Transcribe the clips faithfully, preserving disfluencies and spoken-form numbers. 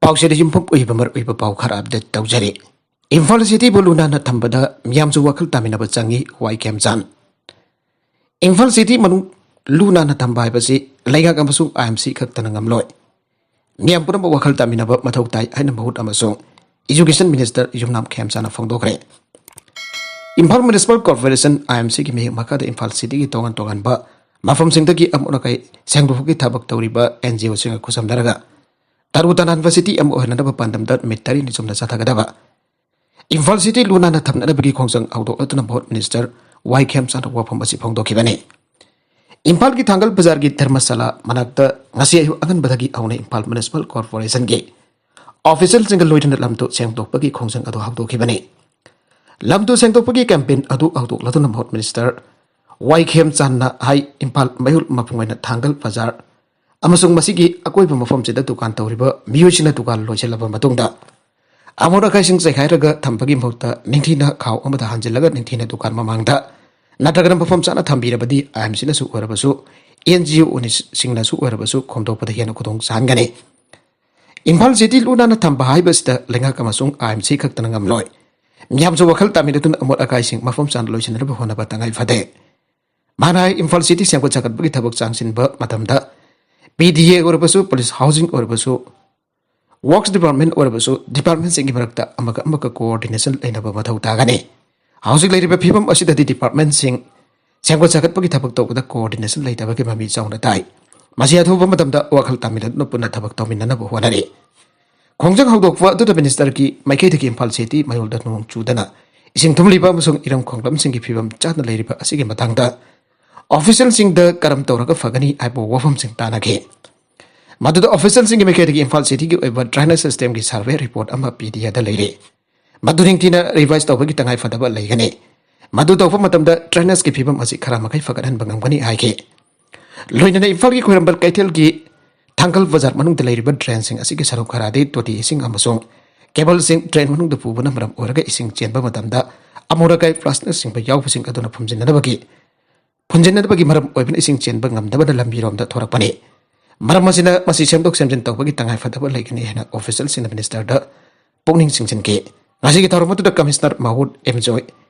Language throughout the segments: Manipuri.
ꯄꯥꯎꯁꯦꯗ ꯌꯨꯝꯐꯝ ꯑꯣꯏꯕ ꯃꯔꯨꯑꯣꯏꯕ ꯄꯥꯎ ꯈꯔ ꯑꯞꯗꯦꯠ ꯇꯧꯖꯔꯤ꯫ ꯏꯝꯐꯥꯜ ꯁꯤꯇꯤꯕꯨ ꯂꯨ ꯅꯥꯟꯅ ꯊꯝꯕꯗ ꯃꯤꯌꯥꯝꯁꯨ ꯋꯥꯈꯜ ꯇꯥꯃꯤꯟꯅꯕ ꯆꯪꯏ, ꯋꯥꯏ ꯈꯦꯝꯆꯥꯟ꯫ ꯏꯝꯐꯥꯜ ꯁꯤꯇꯤ ꯃꯅꯨꯡ ꯂꯨ ꯅꯥꯟꯅ ꯊꯝꯕ ꯍꯥꯏꯕꯁꯤ ꯂꯩꯉꯥꯛ ꯑꯃꯁꯨꯡ ꯑꯥꯏ ꯑꯦꯝ ꯁꯤ ꯈꯛꯇꯅ ꯉꯝꯂꯣꯏ꯫ ꯃꯤꯌꯥꯝ ꯄꯨꯝꯅꯃꯛ ꯋꯥꯈꯜ ꯇꯥꯃꯤꯟꯅꯕ ꯃꯊꯧ ꯇꯥꯏ ꯍꯥꯏꯅ ꯃꯍꯨꯠ ꯑꯃꯁꯨꯡ ꯏꯖꯨꯀꯦꯁꯟ ꯃꯤꯅꯤꯁꯇꯔ ꯌꯨꯝꯅꯥꯝ ꯈꯦꯝꯆꯥꯟꯅ ꯐꯣꯡꯗꯣꯛꯈ꯭ꯔꯦ꯫ ꯏꯝꯐꯥꯜ ꯃ꯭ꯌꯨꯅꯤꯁꯤꯄꯥꯜ ꯀꯣꯔꯄꯣꯔꯦꯁꯟ, ꯑꯥꯏ ꯑꯦꯝ ꯁꯤꯒꯤ ꯃꯤꯍꯦꯛ ꯃꯈꯥꯗ ꯏꯝꯐꯥꯜ ꯁꯤꯇꯤꯒꯤ ꯇꯣꯉꯥꯟ ꯇꯣꯉꯥꯟꯕ ꯃꯐꯝꯁꯤꯡꯗꯒꯤ ꯑꯃꯣꯠ ꯑꯀꯥꯏ ꯁꯦꯡꯗꯣꯛꯄꯒꯤ ꯊꯕꯛ ꯇꯧꯔꯤꯕ ꯑꯦꯟ ꯖꯤ ꯑꯣꯁꯤꯡꯒ ꯈꯨꯠꯁꯝꯅꯔꯒ ꯇꯔꯨ ꯇꯅꯥꯟꯕ ꯁꯤꯇꯤ ꯑꯃ ꯑꯣꯏꯍꯟꯅꯕ ꯄꯥꯟꯗꯝꯗ ꯅꯨꯃꯤꯠ ꯇꯔꯦꯠꯅꯤ ꯆꯨꯞꯅ ꯆꯠꯊꯒꯗꯕ ꯏꯝꯐꯥꯜ ꯁꯤꯇꯤ ꯂꯨ ꯅꯥꯟꯅ ꯊꯝꯅꯅꯕꯒꯤ ꯈꯣꯡꯖꯪ ꯍꯧꯗꯣꯛꯂꯗꯨꯅ ꯃꯍꯨꯠ ꯃꯤꯅꯤꯁꯇꯔ ꯋꯥꯏ ꯈꯦꯝꯆꯥꯟꯅ ꯋꯥꯐꯝ ꯑꯁꯤ ꯐꯣꯡꯗꯣꯛꯈꯤꯕꯅꯤ꯫ ꯏꯝꯐꯥꯜꯒꯤ ꯊꯥꯡꯒꯜ ꯕꯖꯥꯔꯒꯤ ꯙꯔꯃꯁꯥꯂꯥ ꯃꯅꯥꯛꯇ ꯉꯁꯤ ꯑꯌꯨꯛ ꯑꯉꯟꯕꯗꯒꯤ ꯍꯧꯅ ꯏꯝꯐꯥꯜ ꯃ꯭ꯌꯨꯅꯤꯁꯤꯄꯥꯜ ꯀꯣꯔꯄꯣꯔꯦꯁꯟꯒꯤ ꯑꯣꯐꯤꯁꯤꯌꯦꯜꯁꯤꯡꯒ ꯂꯣꯏꯅꯅ ꯂꯝꯗꯨ ꯁꯦꯡꯗꯣꯛꯄꯒꯤ ꯈꯣꯡꯖꯪ ꯑꯗꯨ ꯍꯧꯗꯣꯛꯈꯤꯕꯅꯤ꯫ ꯂꯝꯗꯨ ꯁꯦꯡꯗꯣꯛꯄꯒꯤ ꯀꯦꯝꯄꯦꯟ ꯑꯗꯨ ꯍꯧꯗꯣꯛꯂꯗꯨꯅ ꯃꯍꯨꯠ ꯃꯤꯅꯤꯁꯇꯔ ꯋꯥꯏ ꯈꯦꯝꯆꯥꯟꯅ ꯍꯥꯏ, ꯏꯝꯐꯥꯜ ꯃꯌꯣꯜ ꯃꯄꯨꯡ ꯑꯣꯏꯅ ꯊꯥꯡꯒꯜ ꯕꯖꯥꯔ ꯑꯃꯁꯨꯡ ꯃꯁꯤꯒꯤ ꯑꯀꯣꯏꯕ ꯃꯐꯝꯁꯤꯗ ꯗꯨꯀꯥꯟ ꯇꯧꯔꯤꯕ ꯃꯤꯑꯣꯏꯁꯤꯡꯅ ꯗꯨꯀꯥꯟ ꯂꯣꯏꯁꯤꯜꯂꯕ ꯃꯇꯨꯡꯗ ꯑꯃꯣꯠ ꯑꯀꯥꯏꯁꯤꯡ ꯆꯥꯏꯈꯥꯏꯔꯒ ꯊꯝꯕꯒꯤ ꯃꯍꯨꯠꯇ ꯅꯤꯡꯊꯤꯅ ꯈꯥꯎ ꯑꯃꯗ ꯍꯥꯟꯖꯤꯜꯂꯒ ꯅꯤꯡꯊꯤꯅ ꯗꯨꯀꯥꯟ ꯃꯃꯥꯡꯗ ꯅꯠꯇ꯭ꯔꯒꯅ ꯃꯐꯝ ꯆꯥꯅ ꯊꯝꯕꯤꯔꯕꯗꯤ ꯑꯥꯏ ꯑꯦꯝ ꯁꯤꯅꯁꯨ ꯑꯣꯏꯔꯕꯁꯨ, ꯑꯦꯟ ꯖꯤ ꯑꯣꯁꯤꯡꯅꯁꯨ ꯑꯣꯏꯔꯕꯁꯨ ꯈꯣꯝꯗꯣꯛꯄꯗ ꯍꯦꯟꯅ ꯈꯨꯗꯣꯡ ꯆꯥꯍꯟꯒꯅꯤ꯫ ꯏꯝꯐꯥꯜ ꯁꯤꯇꯤ ꯂꯨ ꯅꯥꯟꯅ ꯊꯝꯕ ꯍꯥꯏꯕꯁꯤꯗ ꯂꯩꯉꯥꯛ ꯑꯃꯁꯨꯡ ꯑꯥꯏ ꯑꯦꯝ ꯁꯤ ꯈꯛꯇꯅ ꯉꯝꯂꯣꯏ꯫ ꯃꯤꯌꯥꯝꯁꯨ ꯋꯥꯈꯜ ꯇꯥꯃꯤꯟꯅꯗꯨꯅ ꯑꯃꯣꯠ ꯑꯀꯥꯏꯁꯤꯡ ꯃꯐꯝ ꯆꯥꯅ ꯂꯣꯏꯁꯤꯟꯅꯕ ꯍꯣꯠꯅꯕ ꯇꯉꯥꯏ ꯐꯗꯦ꯫ ꯃꯥꯅ ꯍꯥꯏ, ꯏꯝꯐꯥꯜ ꯁꯤꯇꯤ ꯁꯦꯝꯒꯠ ꯁꯥꯒꯠꯄꯒꯤ ꯊꯕꯛ ꯆꯥꯡꯁꯤꯟꯕ ꯃꯇꯝꯗ ꯄꯤ ꯗꯤ ꯑꯦ ꯑꯣꯏꯔꯕꯁꯨ, ꯄꯨꯂꯤꯁ ꯍꯥꯎꯁꯤꯡ ꯑꯣꯏꯔꯕꯁꯨ, ꯋꯥꯔꯛꯁ ꯗꯤꯄꯥꯔꯠꯃꯦꯟ ꯑꯣꯏꯔꯕꯁꯨ, ꯗꯤꯄꯥꯔꯠꯃꯦꯟꯁꯤꯡꯒꯤ ꯃꯔꯛꯇ ꯑꯃꯒ ꯑꯃꯒ ꯀꯣꯑꯣꯔꯗꯤꯅꯦꯁꯟ ꯂꯩꯅꯕ ꯃꯊꯧ ꯇꯥꯒꯅꯤ꯫ ꯍꯧꯖꯤꯛ ꯂꯩꯔꯤꯕ ꯐꯤꯕꯝ ꯑꯁꯤꯗꯗꯤ ꯗꯤꯄꯥꯔꯠꯃꯦꯟꯁꯤꯡ ꯁꯦꯝꯒꯠ ꯁꯥꯒꯠꯄꯒꯤ ꯊꯕꯛ ꯇꯧꯕꯗ ꯀꯣꯑꯣꯔꯗꯤꯅꯦꯁꯟ ꯂꯩꯇꯕꯒꯤ ꯃꯃꯤ ꯆꯥꯎꯅ ꯇꯥꯏ꯫ ꯃꯁꯤ ꯑꯊꯨꯕ ꯃꯇꯝꯗ ꯋꯥꯈꯜ ꯇꯥꯃꯤꯟꯅꯗꯨꯅ ꯄꯨꯟꯅ ꯊꯕꯛ ꯇꯧꯃꯤꯟꯅꯅꯕ ꯍꯣꯠꯅꯔꯤ꯫ ꯈꯣꯡꯖꯪ ꯍꯧꯗꯣꯛꯄ ꯑꯗꯨꯗ ꯃꯤꯅꯤꯁꯇꯔꯒꯤ ꯃꯥꯏꯀꯩꯗꯒꯤ ꯏꯝꯐꯥꯜ ꯁꯤꯇꯤ ꯃꯌꯣꯜꯗ ꯅꯣꯡ ꯆꯨꯗꯅ ꯏꯁꯤꯡ ꯊꯨꯝꯂꯤꯕ ꯑꯃꯁꯨꯡ ꯏꯔꯝ ꯈꯣꯡꯂꯝꯁꯤꯡꯒꯤ ꯐꯤꯕꯝ ꯆꯥꯗꯅ ꯂꯩꯔꯤꯕ ꯑꯁꯤꯒꯤ ꯃꯇꯥꯡꯗ ꯑꯣꯐꯤꯁꯤꯌꯦꯜꯁꯤꯡꯗ ꯀꯔꯝ ꯇꯧꯔꯒ ꯐꯒꯅꯤ ꯍꯥꯏꯕ ꯋꯥꯐꯝꯁꯤꯡ ꯇꯥꯟꯅꯈꯤ꯫ ꯃꯗꯨꯗ ꯑꯣꯐꯤꯁꯤꯌꯦꯜꯁꯤꯡꯒꯤ ꯃꯥꯏꯀꯩꯗꯒꯤ ꯏꯝꯐꯥꯜ ꯁꯤꯇꯤꯒꯤ ꯑꯣꯏꯕ ꯗ꯭ꯔꯦꯅꯦꯖ ꯁꯤꯁꯇꯦꯝꯒꯤ ꯁꯔꯚꯦ ꯔꯤꯄꯣꯔꯠ ꯑꯃ ꯄꯤ ꯗꯤ ꯑꯦꯗ ꯂꯩꯔꯦ꯫ ꯃꯗꯨ ꯅꯤꯡꯊꯤꯅ ꯔꯤꯚꯥꯏꯁ ꯇꯧꯕꯒꯤ ꯇꯉꯥꯏ ꯐꯗꯕ ꯂꯩꯒꯅꯤ꯫ ꯃꯗꯨ ꯇꯧꯕ ꯃꯇꯝꯗ ꯗ꯭ꯔꯦꯅꯦꯖꯀꯤ ꯐꯤꯕꯝ ꯑꯁꯤ ꯈꯔ ꯃꯈꯩ ꯐꯒꯠꯍꯟꯕ ꯉꯝꯒꯅꯤ ꯍꯥꯏꯈꯤ꯫ ꯂꯣꯏꯅꯅ ꯏꯝꯐꯥꯜꯒꯤ ꯈ꯭ꯋꯥꯏꯔꯝꯕꯟ ꯀꯩꯊꯦꯜꯒꯤ ꯊꯥꯡꯒꯜ ꯕꯖꯥꯔ ꯃꯅꯨꯡꯗ ꯂꯩꯔꯤꯕ ꯗ꯭ꯔꯦꯟꯁꯤꯡ ꯑꯁꯤꯒꯤ ꯁꯔꯨꯛ ꯈꯔꯗꯤ ꯇꯣꯇꯤ ꯏꯁꯤꯡ ꯑꯃꯁꯨꯡ ꯀꯦꯕꯜꯁꯤꯡ ꯗ꯭ꯔꯦꯟ ꯃꯅꯨꯡꯗ ꯄꯨꯕꯅ ꯃꯔꯝ ꯑꯣꯏꯔꯒ ꯏꯁꯤꯡ ꯆꯦꯟꯕ ꯃꯇꯝꯗ ꯑꯃꯣꯠ ꯑꯀꯥꯏ ꯄ꯭ꯂꯥꯁꯇꯤꯛꯅꯆꯤꯡꯕ ꯌꯥꯎꯕꯁꯤꯡ ꯑꯗꯨꯅ ꯐꯨꯝꯖꯤꯟꯅꯗꯕꯒꯤ ꯐꯨꯝꯖꯤꯟꯅꯗꯕꯒꯤ ꯃꯔꯝ ꯑꯣꯏꯕꯅ ꯏꯁꯤꯡ ꯆꯦꯟꯕ ꯉꯝꯗꯕꯅ ꯂꯝꯕꯤꯔꯣꯝꯗ ꯊꯣꯔꯛꯄꯅꯤ꯫ ꯃꯔꯝ ꯑꯁꯤꯅ ꯃꯁꯤ ꯁꯦꯝꯗꯣꯛ ꯁꯦꯝꯖꯤꯟ ꯇꯧꯕꯒꯤ ꯇꯉꯥꯏ ꯐꯗꯕ ꯂꯩꯒꯅꯤ ꯍꯥꯏꯅ ꯑꯣꯐꯤꯁꯤꯌꯦꯜꯁꯤꯡꯅ ꯃꯤꯅꯤꯁꯇꯔꯗ ꯄꯨꯛꯅꯤꯡ ꯆꯤꯡꯁꯤꯟꯈꯤ꯫ ꯉꯁꯤꯒꯤ ꯊꯧꯔꯝ ꯑꯗꯨꯗ ꯀꯃꯤꯁꯅꯔ ꯃꯍꯨꯠ ꯑꯦꯝ ꯖꯣꯏ,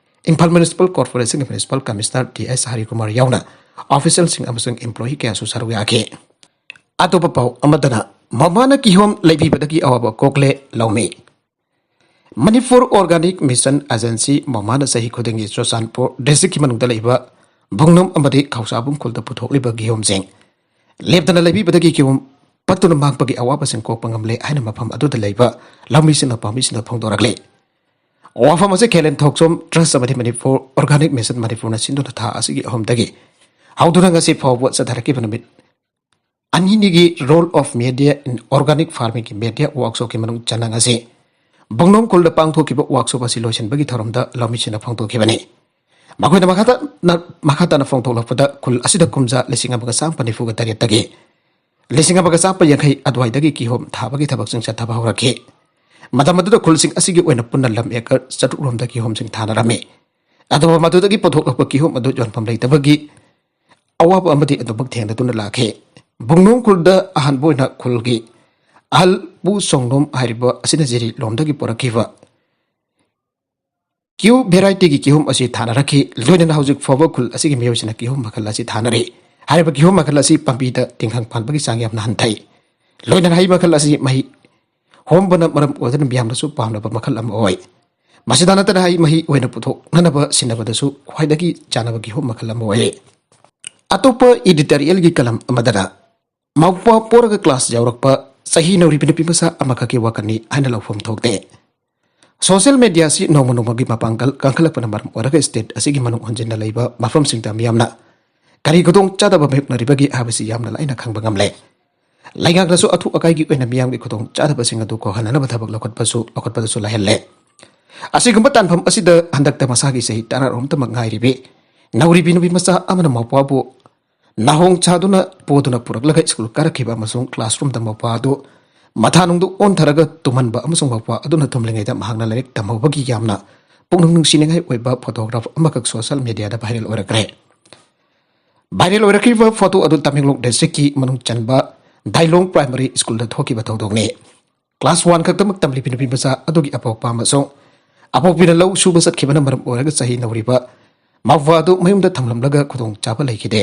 ꯏꯝꯐꯥꯜ ꯃ꯭ꯌꯨꯅꯤꯁꯤꯄꯥꯜ ꯀꯣꯔꯄꯣꯔꯦꯁꯟꯒꯤ municipal commissioner T S Harikumar ꯌꯥꯎꯅ ꯑꯣꯐꯤꯁꯤꯌꯦꯜꯁꯤꯡ ꯑꯃꯁꯨꯡ ꯏꯝꯄ꯭ꯂꯣꯌꯤ ꯀꯌꯥꯁꯨ ꯁꯔꯨꯛ ꯌꯥꯈꯤ꯫ ꯑꯇꯣꯞꯄ ꯄꯥꯎ ꯑꯃꯗꯅ, ꯃꯃꯥꯅ ꯀꯤꯍꯣꯝ ꯂꯩꯕꯤꯕꯗꯒꯤ ꯑꯋꯥꯕ ꯀꯣꯛꯂꯦ ꯂꯧꯃꯤ꯫ ꯃꯅꯤꯄꯨꯔ ꯑꯣꯔꯒꯥꯅꯤꯛ ꯃꯤꯁꯟ ꯑꯦꯖꯦꯟꯁꯤ ꯃꯃꯥꯅ ꯆꯍꯤ ꯈꯨꯗꯤꯡꯒꯤ ꯆꯨꯔꯆꯥꯟꯄꯨꯔ ꯗꯤꯁꯇ꯭ꯔꯤꯛꯀꯤ ꯃꯅꯨꯡꯗ ꯂꯩꯕ ꯕꯨꯡꯅꯨꯝ ꯑꯃꯗꯤ ꯈꯧꯁꯥꯕꯨꯡ ꯈꯨꯜꯗ ꯄꯨꯊꯣꯛꯂꯤꯕ ꯀꯤꯍꯣꯝꯁꯤꯡ ꯂꯦꯞꯇꯅ ꯂꯩꯕꯤꯕꯗꯒꯤ ꯀꯤꯍꯣꯝ ꯄꯠꯇꯨꯅ ꯃꯥꯡꯕꯒꯤ ꯑꯋꯥꯕꯁꯤꯡ ꯀꯣꯛꯄ ꯉꯝꯂꯦ ꯍꯥꯏꯅ ꯃꯐꯝ ꯑꯗꯨꯗ ꯂꯩꯕ ꯂꯧꯃꯤꯁꯤꯡꯅ ꯄꯥꯝꯕꯤꯁꯤꯡꯅ ꯐꯣꯡꯗꯣꯔꯛꯂꯤ꯫ ꯋꯥꯐꯝ ꯑꯁꯤ ꯈꯦꯂꯦꯟ ꯊꯣꯛꯆꯣꯝ ꯇ꯭ꯔꯁ ꯑꯃꯗꯤ ꯃꯅꯤꯄꯨꯔ ꯑꯣꯔꯒꯥꯅꯤꯛ ꯃꯤꯁꯟ ꯃꯅꯤꯄꯨꯔꯅ ꯁꯤꯟꯗꯨꯅ ꯊꯥ ꯑꯁꯤꯒꯤ ꯑꯍꯨꯝꯗꯒꯤ ꯍꯧꯗꯨꯅ ꯉꯁꯤ ꯐꯥꯎꯕ ꯆꯠꯊꯔꯛꯈꯤꯕ ꯅꯨꯃꯤꯠ ꯑꯅꯤꯅꯤꯒꯤ Role of Media in Organic Farmingꯒꯤ ꯃꯦꯗꯤꯌꯥ ꯋꯥꯛꯁꯣꯞꯀꯤ ꯃꯅꯨꯡ ꯆꯟꯅ ꯉꯁꯤ ꯕꯨꯡꯅꯣꯝ ꯈꯨꯜꯗ ꯄꯥꯡꯊꯣꯛꯈꯤꯕ ꯋꯥꯛꯁꯣꯞ ꯑꯁꯤ ꯂꯣꯏꯁꯤꯟꯕꯒꯤ ꯊꯧꯔꯝꯗ ꯂꯧꯃꯤꯁꯤꯡꯅ ꯐꯣꯡꯗꯣꯛꯈꯤꯕꯅꯤ꯫ ꯃꯈꯣꯏꯅ ꯃꯈꯥ ꯇꯥꯅ, ꯃꯈꯥ ꯇꯥꯅ ꯐꯣꯡꯗꯣꯛꯂꯛꯄꯗ, ꯈꯨꯜ ꯑꯁꯤꯗ ꯀꯨꯝꯖꯥ ꯂꯤꯁꯤꯡ ꯑꯃꯒ ꯆꯥꯝꯃ ꯅꯤꯐꯨꯒ ꯇꯔꯦꯠꯇꯒꯤ ꯂꯤꯁꯤꯡ ꯑꯃꯒ ꯆꯥꯝꯃ ꯌꯥꯡꯈꯩ ꯑꯗꯨꯋꯥꯏꯗꯒꯤ ꯀꯤꯍꯣꯝ ꯊꯥꯕꯒꯤ ꯊꯕꯛꯁꯤꯡ ꯆꯠꯊꯕ ꯍꯧꯔꯛꯈꯤ꯫ ꯃꯇꯝ ꯑꯗꯨꯗ ꯈꯨꯜꯁꯤꯡ ꯑꯁꯤꯒꯤ ꯑꯣꯏꯅ ꯄꯨꯟꯅ ꯂꯝ ꯑꯦꯀꯔ ꯆꯥꯇ꯭ꯔꯨꯛ ꯔꯣꯝꯗ ꯀꯤꯍꯣꯝꯁꯤꯡ ꯊꯥꯅꯔꯝꯃꯤ꯫ ꯑꯗꯨꯕꯨ ꯃꯗꯨꯗꯒꯤ ꯄꯨꯊꯣꯛꯂꯛꯄ ꯀꯤꯍꯣꯝ ꯑꯗꯨ ꯌꯣꯟꯐꯝ ꯂꯩꯇꯕꯒꯤ ꯑꯋꯥꯕ ꯑꯃꯗꯤ ꯑꯗꯨꯃꯛ ꯊꯦꯡꯅꯗꯨꯅ ꯂꯥꯛꯈꯤ꯫ ꯕꯨꯡꯅꯣꯝ ꯈꯨꯜꯗ ꯑꯍꯥꯟꯕ ꯑꯣꯏꯅ ꯈꯨꯜꯒꯤ ꯑꯍꯜ ꯄꯨ ꯁꯣꯡꯅꯣꯝ ꯍꯥꯏꯔꯤꯕ ꯑꯁꯤꯅ ꯖꯤꯔꯤ ꯂꯣꯝꯗꯒꯤ ꯄꯨꯔꯛꯈꯤꯕ ꯀ꯭ꯌꯨ ꯚꯦꯔꯥꯏꯇꯤꯒꯤ ꯀꯤꯍꯣꯝ ꯑꯁꯤ ꯊꯥꯅꯔꯛꯈꯤ꯫ ꯂꯣꯏꯅꯅ ꯍꯧꯖꯤꯛ ꯐꯥꯎꯕ ꯈꯨꯜ ꯑꯁꯤꯒꯤ ꯃꯤꯑꯣꯏꯁꯤꯡꯅ ꯀꯤꯍꯣꯝ ꯃꯈꯜ ꯑꯁꯤ ꯊꯥꯅꯔꯤ꯫ ꯍꯥꯏꯔꯤꯕ ꯀꯤꯍꯣꯝ ꯃꯈꯜ ꯑꯁꯤ ꯄꯥꯝꯕꯤꯗ ꯇꯤꯡꯈꯪ ꯄꯥꯟꯕꯒꯤ ꯆꯥꯡ ꯌꯥꯝꯅ ꯍꯟꯊꯩ꯫ ꯂꯣꯏꯅꯅ ꯍꯩ ꯃꯈꯜ ꯑꯁꯤ ꯃꯍꯩ ꯍꯣꯝꯕꯅ ꯃꯔꯝ ꯑꯣꯏꯗꯨꯅ ꯃꯤꯌꯥꯝꯅꯁꯨ ꯄꯥꯝꯅꯕ ꯃꯈꯜ ꯑꯃ ꯑꯣꯏ꯫ ꯃꯁꯤꯗ ꯅꯠꯇꯅ ꯍꯩ ꯃꯍꯤ ꯑꯣꯏꯅ ꯄꯨꯊꯣꯛꯅꯅꯕ ꯁꯤꯟꯅꯕꯗꯁꯨ ꯈ꯭ꯋꯥꯏꯗꯒꯤ ꯆꯥꯅꯕ ꯀꯤꯍꯣꯝ ꯃꯈꯜ ꯑꯃ ꯑꯣꯏꯔꯦ꯫ ꯑꯇꯣꯞꯄ ꯏꯗꯤꯇꯣꯔꯤꯌꯦꯜꯒꯤ ꯀꯂꯝ ꯑꯃꯗꯅ, ꯃꯧꯄ꯭ꯋꯥ ꯄꯣꯔꯒ ꯀ꯭ꯂꯥꯁ ꯌꯥꯎꯔꯛꯄ ꯆꯍꯤ ꯅꯧꯔꯤꯕꯤ ꯅꯨꯄꯤ ꯃꯆꯥ ꯑꯃꯈꯛꯀꯤ ꯋꯥꯈꯜꯅꯤ ꯍꯥꯏꯅ ꯂꯧꯐꯝ ꯊꯣꯛꯇꯦ꯫ ꯁꯣꯁꯤꯌꯦꯜ ꯃꯦꯗꯤꯌꯥ ꯑꯁꯤ ꯅꯣꯡꯃ ꯅꯣꯡꯃꯒꯤ ꯃꯄꯥꯡꯒꯜ ꯀꯟꯈꯠꯂꯛꯄꯅ ꯃꯔꯝ ꯑꯣꯏꯔꯒ ꯁ꯭ꯇꯦꯠ ꯑꯁꯤꯒꯤ ꯃꯅꯨꯡ ꯍꯟꯖꯤꯟꯅ ꯂꯩꯕ ꯃꯐꯝꯁꯤꯡꯗ ꯃꯤꯌꯥꯝꯅ ꯀꯔꯤ ꯈꯨꯗꯣꯡꯆꯥꯗꯕ ꯃꯥꯌꯣꯛꯅꯔꯤꯕꯒꯦ ꯍꯥꯏꯕꯁꯤ ꯌꯥꯝꯅ ꯂꯥꯏꯅ ꯈꯪꯕ ꯉꯝꯂꯦ꯫ ꯂꯩꯉꯥꯛꯅꯁꯨ ꯑꯊꯨ ꯑꯀꯥꯏꯒꯤ ꯑꯣꯏꯅ ꯃꯤꯌꯥꯝꯒꯤ ꯈꯨꯗꯣꯡꯆꯥꯗꯕꯁꯤꯡ ꯑꯗꯨ ꯀꯣꯛꯍꯟꯅꯅꯕ ꯊꯕꯛ ꯂꯧꯈꯠꯄꯁꯨ, ꯂꯧꯈꯠꯄꯗꯁꯨ ꯂꯥꯏꯍꯜꯂꯦ꯫ ꯑꯁꯤꯒꯨꯝꯕ ꯇꯥꯟꯐꯝ ꯑꯁꯤꯗ ꯍꯟꯗꯛꯇ ꯃꯁꯥꯒꯤ ꯆꯍꯤ ꯇꯔꯥꯔꯣꯝꯇꯃꯛ ꯉꯥꯏꯔꯤꯕꯤ ꯅꯧꯔꯤꯕꯤ ꯅꯨꯄꯤ ꯃꯆꯥ ꯑꯃꯅ ꯃꯧꯄ꯭ꯋꯥꯕꯨ ꯅꯥꯍꯣꯡ ꯆꯥꯗꯨꯅ ꯄꯣꯗꯨꯅ ꯄꯨꯔꯛꯂꯒ ꯁ꯭ꯀꯨꯜ ꯀꯥꯔꯛꯈꯤꯕ ꯑꯃꯁꯨꯡ ꯀ꯭ꯂꯥꯁꯔꯨꯝꯗ ꯃꯧꯄ꯭ꯋꯥ ꯑꯗꯨ ꯃꯊꯥꯅꯨꯡꯗ ꯑꯣꯟꯊꯔꯒ ꯇꯨꯝꯍꯟꯕ ꯑꯃꯁꯨꯡ ꯃꯧꯄ꯭ꯋꯥ ꯑꯗꯨꯅ ꯇꯨꯝꯂꯤꯉꯩꯗ ꯃꯍꯥꯛꯅ ꯂꯥꯏꯔꯤꯛ ꯇꯝꯍꯧꯕꯒꯤ ꯌꯥꯝꯅ ꯄꯨꯛꯅꯤꯡ ꯅꯨꯡꯁꯤꯅꯤꯡꯉꯥꯏ ꯑꯣꯏꯕ ꯐꯣꯇꯣꯒ꯭ꯔꯥꯐ ꯑꯃꯈꯛ ꯁꯣꯁꯤꯌꯦꯜ ꯃꯦꯗꯤꯌꯥꯗ ꯚꯥꯏꯔꯦꯜ ꯑꯣꯏꯔꯛꯈ꯭ꯔꯦ꯫ ꯚꯥꯏꯔꯦꯜ ꯑꯣꯏꯔꯛꯈꯤꯕ ꯐꯣꯇꯣ ꯑꯗꯨ ꯇꯃꯦꯡꯂꯣꯡ ꯗꯤꯁꯇ꯭ꯔꯤꯛꯀꯤ ꯃꯅꯨꯡ ꯆꯟꯕ ꯗꯥꯏꯂꯣꯡ ꯄ꯭ꯔꯥꯏꯃꯔꯤ ꯁ꯭ꯀꯨꯜꯗ ꯊꯣꯛꯈꯤꯕ ꯊꯧꯗꯣꯛꯅꯤ꯫ ꯀ꯭ꯂꯥꯁ ꯋꯥꯟ ꯈꯛꯇꯃꯛ ꯇꯝꯂꯤꯕꯤ ꯅꯨꯄꯤ ꯃꯆꯥ ꯑꯗꯨꯒꯤ ꯑꯄꯣꯛꯄ ꯑꯃꯁꯨꯡ ꯑꯄꯣꯛꯄꯤꯅ ꯂꯧ ꯁꯨꯕ ꯆꯠꯈꯤꯕꯅ ꯃꯔꯝ ꯑꯣꯏꯔꯒ ꯆꯍꯤ ꯅꯧꯔꯤꯕ ꯃꯧꯋꯥ ꯑꯗꯨ ꯃꯌꯨꯝꯗ ꯊꯝꯂꯝꯂꯒ ꯈꯨꯗꯣꯡꯆꯥꯕ ꯂꯩꯈꯤꯗꯦ꯫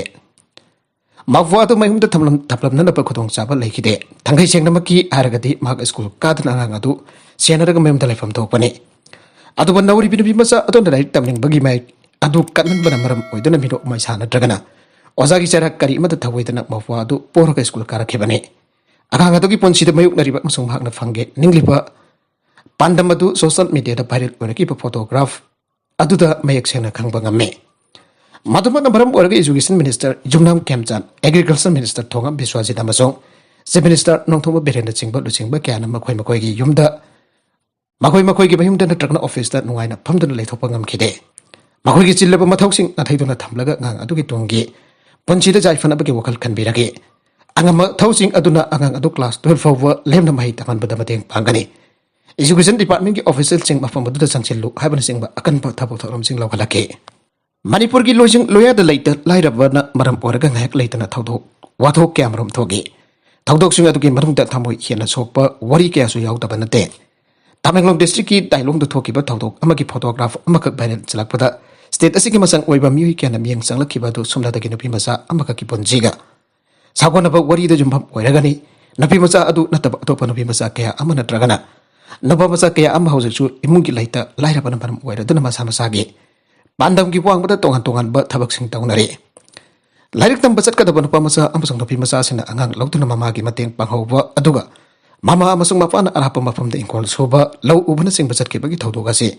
ꯃꯧꯋꯥ ꯑꯗꯨ ꯃꯌꯨꯝꯗ ꯊꯝꯂꯝ-, ꯊꯝꯂꯝꯅꯅꯕ ꯈꯨꯗꯣꯡꯆꯥꯕ ꯂꯩꯈꯤꯗꯦ꯫ ꯊꯥꯡꯒꯩ ꯁꯦꯡꯅꯃꯛꯀꯤ ꯍꯥꯏꯔꯒꯗꯤ ꯃꯍꯥꯛ ꯁ꯭ꯀꯨꯜ ꯀꯥꯗꯅ ꯑꯉꯥꯡ ꯑꯗꯨ ꯁꯦꯟꯅꯔꯒ ꯃꯌꯨꯝꯗ ꯂꯩꯐꯝ ꯊꯣꯛꯄꯅꯤ꯫ ꯑꯗꯨꯕꯨ ꯅꯧꯔꯤꯕꯤ ꯅꯨꯄꯤ ꯃꯆꯥ ꯑꯗꯨꯅ ꯂꯥꯏꯔꯤꯛ ꯇꯝꯅꯤꯡꯕꯒꯤ ꯃꯍꯩ ꯑꯗꯨ ꯀꯟꯃꯟꯕꯅ ꯃꯔꯝ ꯑꯣꯏꯗꯨꯅ ꯃꯤꯅꯣꯛ ꯃꯩꯁꯥ ꯅꯠꯇ꯭ꯔꯒꯅ ꯑꯣꯖꯥꯒꯤ ꯆꯩꯔꯥꯛ ꯀꯔꯤ ꯑꯃꯠꯇ ꯊꯧꯑꯣꯏꯗꯅ ꯃꯧꯋꯥ ꯑꯗꯨ ꯄꯣꯔꯒ ꯁ꯭ꯀꯨꯜ ꯀꯥꯔꯛꯈꯤꯕꯅꯤ꯫ ꯑꯉꯥꯡ ꯑꯗꯨꯒꯤ ꯄꯨꯟꯁꯤꯗ ꯃꯥꯌꯣꯛꯅꯔꯤꯕ ꯑꯃꯁꯨꯡ ꯃꯍꯥꯛꯅ ꯐꯪꯒꯦ ꯅꯤꯡꯂꯤꯕ ꯄꯥꯟꯗꯝ ꯑꯗꯨ ꯁꯣꯁꯤꯌꯦꯜ ꯃꯤꯗꯤꯌꯥꯗ ꯚꯥꯏꯔꯦꯜ ꯑꯣꯏꯔꯛꯈꯤꯕ ꯐꯣꯇꯣꯒ꯭ꯔꯥꯐ ꯑꯗꯨꯗ ꯃꯌꯦꯛ ꯁꯦꯡꯅ ꯈꯪꯕ ꯉꯝꯃꯤ꯫ ꯃꯗꯨꯃꯛꯅ ꯃꯔꯝ ꯑꯣꯏꯔꯒ ꯏꯖꯨꯀꯦꯁꯟ ꯃꯤꯅꯤꯁꯇꯔ ꯌꯨꯝꯅꯥꯝ ꯈꯦꯝꯆꯥꯟ, ꯑꯦꯒ꯭ꯔꯤꯀꯜꯆꯔ ꯃꯤꯅꯤꯁꯇꯔ ꯊꯣꯉꯝ ꯕꯤꯁ꯭ꯋꯥꯖꯤꯠ ꯑꯃꯁꯨꯡ ꯆꯤꯐ ꯃꯤꯅꯤꯁꯇꯔ ꯅꯣꯡꯊꯣꯝꯕꯝ ꯕꯤꯔꯦꯟꯅꯆꯤꯡꯕ ꯂꯨꯆꯤꯡꯕ ꯀꯌꯥꯅ ꯃꯈꯣꯏ ꯃꯈꯣꯏꯒꯤ ꯌꯨꯝꯗ ꯃꯈꯣꯏ ꯃꯈꯣꯏꯒꯤ ꯃꯌꯨꯝꯗ ꯅꯠꯇ꯭ꯔꯒꯅ ꯑꯣꯐꯤꯁꯇ ꯅꯨꯡꯉꯥꯏꯅ ꯐꯝꯗꯨꯅ ꯂꯩꯊꯣꯛꯄ ꯉꯝꯈꯤꯗꯦ꯫ ꯃꯈꯣꯏꯒꯤ ꯆꯤꯜꯂꯕ ꯃꯊꯧꯁꯤꯡ ꯅꯥꯊꯩꯗꯨꯅ ꯊꯝꯂꯒ ꯑꯉꯥꯡ ꯑꯗꯨꯒꯤ ꯇꯨꯡꯒꯤ ꯄꯨꯟꯁꯤꯗ ꯌꯥꯏꯐꯅꯕꯒꯤ ꯋꯥꯈꯜ ꯈꯟꯕꯤꯔꯒꯦ꯫ ꯑꯉꯝꯕ ꯊꯧꯁꯤꯡ ꯑꯗꯨꯅ ꯑꯉꯥꯡ ꯑꯗꯨ ꯀ꯭ꯂꯥꯁ ꯇꯨꯌꯦꯜꯐ ꯐꯥꯎꯕ ꯂꯦꯝꯅ ꯃꯍꯩ ꯇꯝꯍꯟꯕꯗ ꯃꯇꯦꯡ ꯄꯥꯡꯒꯅꯤ꯫ ꯏꯖꯨꯀꯦꯁꯟ ꯗꯤꯄꯥꯔꯠꯃꯦꯟꯒꯤ ꯑꯣꯐꯤꯁꯤꯌꯦꯜꯁꯤꯡ ꯃꯐꯝ ꯑꯗꯨꯗ ꯆꯪꯁꯤꯜꯂꯨ ꯍꯥꯏꯕꯅꯆꯤꯡꯕ ꯑꯀꯟꯕ ꯊꯕꯛ ꯊꯧꯔꯝꯁꯤꯡ ꯂꯧꯈꯠꯂꯛꯈꯤ꯫ ꯃꯅꯤꯄꯨꯔꯒꯤ ꯂꯣꯏꯖꯤꯡ ꯂꯣꯌꯥꯗ ꯂꯩꯇ ꯂꯥꯏꯔꯕꯅ ꯃꯔꯝ ꯑꯣꯏꯔꯒ ꯉꯥꯏꯍꯥꯛ ꯂꯩꯇꯅ ꯊꯧꯗꯣꯛ ꯋꯥꯊꯣꯛ ꯀꯌꯥꯃꯔꯨꯝ ꯊꯣꯛꯏ꯫ ꯊꯧꯗꯣꯛꯁꯤꯡ ꯑꯗꯨꯒꯤ ꯃꯅꯨꯡꯗ ꯊꯃꯣꯏ ꯍꯦꯟꯅ ꯁꯣꯛꯄ ꯋꯥꯔꯤ ꯀꯌꯥꯁꯨ ꯌꯥꯎꯗꯕ ꯅꯠꯇꯦ꯫ ꯇꯃꯦꯡꯂꯣꯡ ꯗꯤꯁꯇ꯭ꯔꯤꯛꯀꯤ ꯗꯥꯏꯂꯣꯡꯗ ꯊꯣꯛꯈꯤꯕ ꯊꯧꯗꯣꯛ ꯑꯃꯒꯤ ꯐꯣꯇꯣꯒ꯭ꯔꯥꯐ ꯑꯃꯈꯛ ꯚꯥꯏꯔꯦꯜ ꯆꯠꯂꯛꯄꯗ ꯁ꯭ꯇꯦꯠ ꯑꯁꯤꯒꯤ ꯃꯁꯛ ꯑꯣꯏꯕ ꯃꯤꯑꯣꯏ ꯀꯌꯥꯅ ꯃꯤꯠꯌꯦꯡ ꯆꯪꯂꯛꯈꯤꯕ ꯑꯗꯨ ꯁꯨꯞꯅꯇꯒꯤ ꯅꯨꯄꯤ ꯃꯆꯥ ꯑꯃꯈꯛꯀꯤ ꯄꯨꯟꯁꯤꯒ ꯁꯥꯒꯣꯟꯅꯕ ꯋꯥꯔꯤꯗ ꯌꯨꯝꯐꯝ ꯑꯣꯏꯔꯒꯅꯤ꯫ ꯅꯨꯄꯤ ꯃꯆꯥ ꯑꯗꯨ ꯅꯠꯇꯕ ꯑꯇꯣꯞꯄ ꯅꯨꯄꯤ ꯃꯆꯥ ꯀꯌꯥ ꯑꯃ ꯅꯠꯇ꯭ꯔꯒꯅ ꯅꯨꯄꯥ ꯃꯆꯥ ꯀꯌꯥ ꯑꯃ ꯍꯧꯖꯤꯛꯁꯨ ꯏꯃꯨꯡꯒꯤ ꯂꯩꯇ ꯂꯥꯏꯔꯕꯅ ꯃꯔꯝ ꯑꯣꯏꯔꯗꯨꯅ ꯃꯁꯥ ꯃꯁꯥꯒꯤ ꯄꯥꯟꯗꯝꯒꯤ ꯋꯥꯡꯃꯗ ꯇꯣꯉꯥꯟ ꯇꯣꯉꯥꯟꯕ ꯊꯕꯛꯁꯤꯡ ꯇꯧꯅꯔꯤ꯫ ꯂꯥꯏꯔꯤꯛ ꯇꯝꯕ ꯆꯠꯀꯗꯕ ꯅꯨꯄꯥ ꯃꯆꯥ ꯑꯃꯁꯨꯡ ꯅꯨꯄꯤ ꯃꯆꯥꯁꯤꯡꯅ ꯑꯉꯥꯡ ꯂꯧꯗꯨꯅ ꯃꯃꯥꯒꯤ ꯃꯇꯦꯡ ꯄꯥꯡꯍꯧꯕ ꯑꯗꯨꯒ ꯃꯃꯥ ꯑꯃꯁꯨꯡ ꯃꯄꯥꯅ ꯑꯔꯥꯞꯄ ꯃꯐꯝꯗ ꯏꯪꯈꯣꯜ ꯁꯨꯕ, ꯂꯧ ꯎꯕꯅꯆꯤꯡꯕ ꯆꯠꯈꯤꯕꯒꯤ ꯊꯧꯗꯣꯛ ꯑꯁꯤ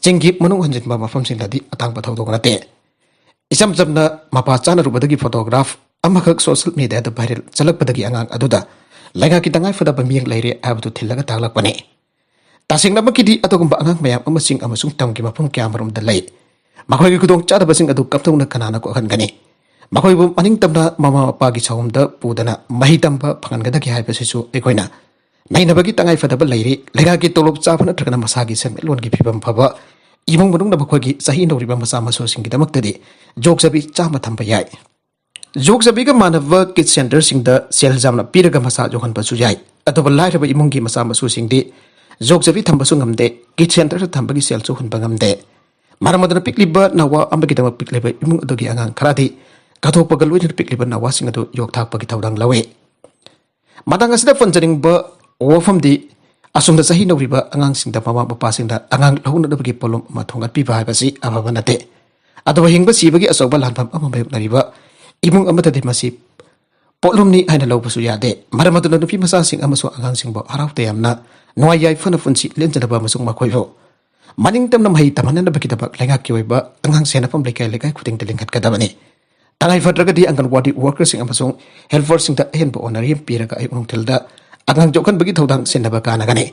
ꯆꯤꯡꯒꯤ ꯃꯅꯨꯡ ꯍꯟꯖꯤꯟꯕ ꯃꯐꯝꯁꯤꯡꯗꯗꯤ ꯑꯇꯥꯡꯕ ꯊꯧꯗꯣꯛ ꯅꯠꯇꯦ꯫ ꯏꯆꯝ ꯆꯝꯅ ꯃꯄꯥ ꯆꯥꯅꯔꯨꯕꯗꯒꯤ ꯐꯣꯇꯣꯒ꯭ꯔꯥꯐ ꯑꯃꯈꯛ ꯁꯣꯁꯤꯌꯦꯜ ꯃꯤꯗꯤꯌꯥꯗ ꯚꯥꯏꯔꯦꯜ ꯆꯠꯂꯛꯄꯗꯒꯤ ꯑꯉꯥꯡ ꯑꯗꯨꯗ ꯂꯩꯉꯥꯛꯀꯤ ꯇꯉꯥꯏꯐꯗꯕ ꯃꯤꯠꯌꯦꯡ ꯂꯩꯔꯦ ꯍꯥꯏꯕꯗꯨ ꯊꯤꯜꯂꯒ ꯇꯥꯛꯂꯛꯄꯅꯤ꯫ ꯇꯁꯦꯡꯅꯃꯛꯀꯤꯗꯤ ꯑꯗꯨꯒꯨꯝꯕ ꯑꯉꯥꯡ ꯃꯌꯥꯝ ꯑꯃꯁꯤꯡ ꯑꯃꯁꯨꯡ ꯇꯝꯒꯤ ꯃꯐꯝ ꯀꯌꯥꯃꯔꯣꯝꯗ ꯂꯩ꯫ ꯃꯈꯣꯏꯒꯤ ꯈꯨꯗꯣꯡꯆꯥꯗꯕꯁꯤꯡ ꯑꯗꯨ ꯀꯝꯗꯧꯅ ꯀꯅꯥꯅ ꯀꯣꯛꯍꯟꯒꯅꯤ? ꯃꯈꯣꯏꯕꯨ ꯃꯅꯤꯡ ꯇꯝꯅ ꯃꯃꯥ ꯃꯄꯥꯒꯤ ꯁꯥꯑꯣꯝꯗ ꯄꯨꯗꯅ ꯃꯍꯩ ꯇꯝꯕ ꯐꯪꯍꯟꯒꯗꯒꯦ ꯍꯥꯏꯕꯁꯤꯁꯨ ꯑꯩꯈꯣꯏꯅ ꯅꯩꯅꯕꯒꯤ ꯇꯉꯥꯏꯐꯗꯕ ꯂꯩꯔꯤ꯫ ꯂꯩꯉꯥꯛꯀꯤ ꯇꯣꯂꯣꯞ ꯆꯥꯕ ꯅꯠꯇ꯭ꯔꯒꯅ ꯃꯁꯥꯒꯤ ꯁꯦꯟꯃꯤꯠꯂꯣꯟꯒꯤ ꯐꯤꯕꯝ ꯐꯕ ꯏꯃꯨꯡ ꯃꯅꯨꯡꯅ ꯃꯈꯣꯏꯒꯤ ꯆꯍꯤ ꯅꯧꯔꯤꯕ ꯃꯆꯥ ꯃꯁꯨꯁꯤꯡꯒꯤꯗꯃꯛꯇꯗꯤ ꯖꯣꯛꯆꯕꯤ ꯆꯥꯝꯃ ꯊꯝꯕ ꯌꯥꯏ꯫ ꯌꯣꯛꯆꯕꯤꯒ ꯃꯥꯟꯅꯕ ꯀꯤꯠ ꯁꯦꯟꯇꯔꯁꯤꯡꯗ ꯁꯦꯜ ꯌꯥꯝꯅ ꯄꯤꯔꯒ ꯃꯆꯥ ꯌꯣꯛꯍꯟꯕꯁꯨ ꯌꯥꯏ꯫ ꯑꯗꯨꯕꯨ ꯂꯥꯏꯔꯕ ꯏꯃꯨꯡꯒꯤ ꯃꯆꯥ ꯃꯁꯨꯁꯤꯡꯗꯤ ꯌꯣꯛꯆꯕꯤ ꯊꯝꯕꯁꯨ ꯉꯝꯗꯦ, ꯀꯤꯠ ꯁꯦꯟꯇꯔꯗ ꯊꯝꯕꯒꯤ ꯁꯦꯜꯁꯨ ꯍꯨꯟꯕ ꯉꯝꯗꯦ꯫ ꯃꯔꯝ ꯑꯗꯨꯅ ꯄꯤꯛꯂꯤꯕ ꯅꯋꯥ ꯑꯃꯒꯤꯗꯃꯛ ꯄꯤꯛꯂꯤꯕ ꯏꯃꯨꯡ ꯑꯗꯨꯒꯤ ꯑꯉꯥꯡ ꯈꯔꯗꯤ ꯀꯠꯊꯣꯛꯄꯒ ꯂꯣꯏꯅꯅ ꯄꯤꯛꯂꯤꯕ ꯅꯋꯥꯁꯤꯡ ꯑꯗꯨ ꯌꯣꯛꯊꯥꯛꯄꯒꯤ ꯊꯧꯗꯥꯡ ꯂꯧꯏ꯫ ꯃꯇꯥꯡ ꯑꯁꯤꯗ ꯄꯟꯖꯅꯤꯡꯕ ꯋꯥꯐꯝꯗꯤ, ꯑꯁꯨꯝꯅ ꯆꯍꯤ ꯅꯧꯔꯤꯕ ꯑꯉꯥꯡꯁꯤꯡꯗ ꯃꯃꯥ ꯃꯄꯥꯁꯤꯡꯅ ꯑꯉꯥꯡ ꯂꯧꯅꯅꯕꯒꯤ ꯄꯣꯠꯂꯨꯝ ꯑꯃ ꯊꯣꯡꯒꯠꯄꯤꯕ ꯍꯥꯏꯕꯁꯤ ꯑꯐꯕ ꯅꯠꯇꯦ꯫ ꯑꯗꯨꯕꯨ ꯍꯤꯡꯕ ꯁꯤꯕꯒꯤ ꯑꯆꯧꯕ ꯂꯥꯟꯐꯝ ꯑꯃ ꯃꯥꯌꯣꯛꯅꯔꯤꯕ ꯏꯃꯨꯡ ꯑꯃꯗꯗꯤ ꯃꯁꯤ ꯄꯣꯠꯂꯨꯝꯅꯤ ꯍꯥꯏꯅ ꯂꯧꯕꯁꯨ ꯌꯥꯗꯦ꯫ ꯃꯔꯝ ꯑꯗꯨꯅ ꯅꯨꯄꯤ ꯃꯆꯥꯁꯤꯡ ꯑꯃꯁꯨꯡ ꯑꯉꯥꯡꯁꯤꯡꯕꯨ ꯍꯔꯥꯎ ꯇꯌꯥꯝꯅ ꯅꯨꯡꯉꯥꯏ ꯌꯥꯏꯐꯅ ꯄꯨꯟꯁꯤ ꯂꯦꯟꯖꯅꯕ ꯑꯃꯁꯨꯡ ꯃꯈꯣꯏꯕꯨ ꯃꯅꯤꯡ ꯇꯝꯅ ꯃꯍꯩ ꯇꯝꯍꯟꯅꯕꯒꯤꯗꯃꯛ ꯂꯩꯉꯥꯛꯀꯤ ꯑꯣꯏꯕ ꯑꯉꯥꯡ ꯁꯦꯟꯅꯐꯝ ꯂꯩꯀꯥꯏ ꯂꯩꯀꯥꯏ ꯈꯨꯗꯤꯡꯗ ꯂꯤꯡꯈꯠꯀꯗꯕꯅꯤ꯫ ꯇꯉꯥꯏ ꯐꯗ꯭ꯔꯒꯗꯤ ꯑꯪꯒꯟꯋꯥꯗꯤ ꯋꯥꯔꯀꯔꯁꯤꯡ ꯑꯃꯁꯨꯡ ꯍꯦꯜꯄꯔꯁꯤꯡꯗ ꯑꯍꯦꯟꯕ ꯑꯣꯅꯔꯦꯔꯤꯌꯝ ꯄꯤꯔꯒ ꯑꯌꯨꯛ ꯅꯨꯡꯊꯤꯜꯗ ꯑꯉꯥꯡ ꯌꯣꯛꯍꯟꯕꯒꯤ ꯊꯧꯗꯥꯡ ꯁꯤꯟꯅꯕ ꯀꯥꯟꯅꯒꯅꯤ꯫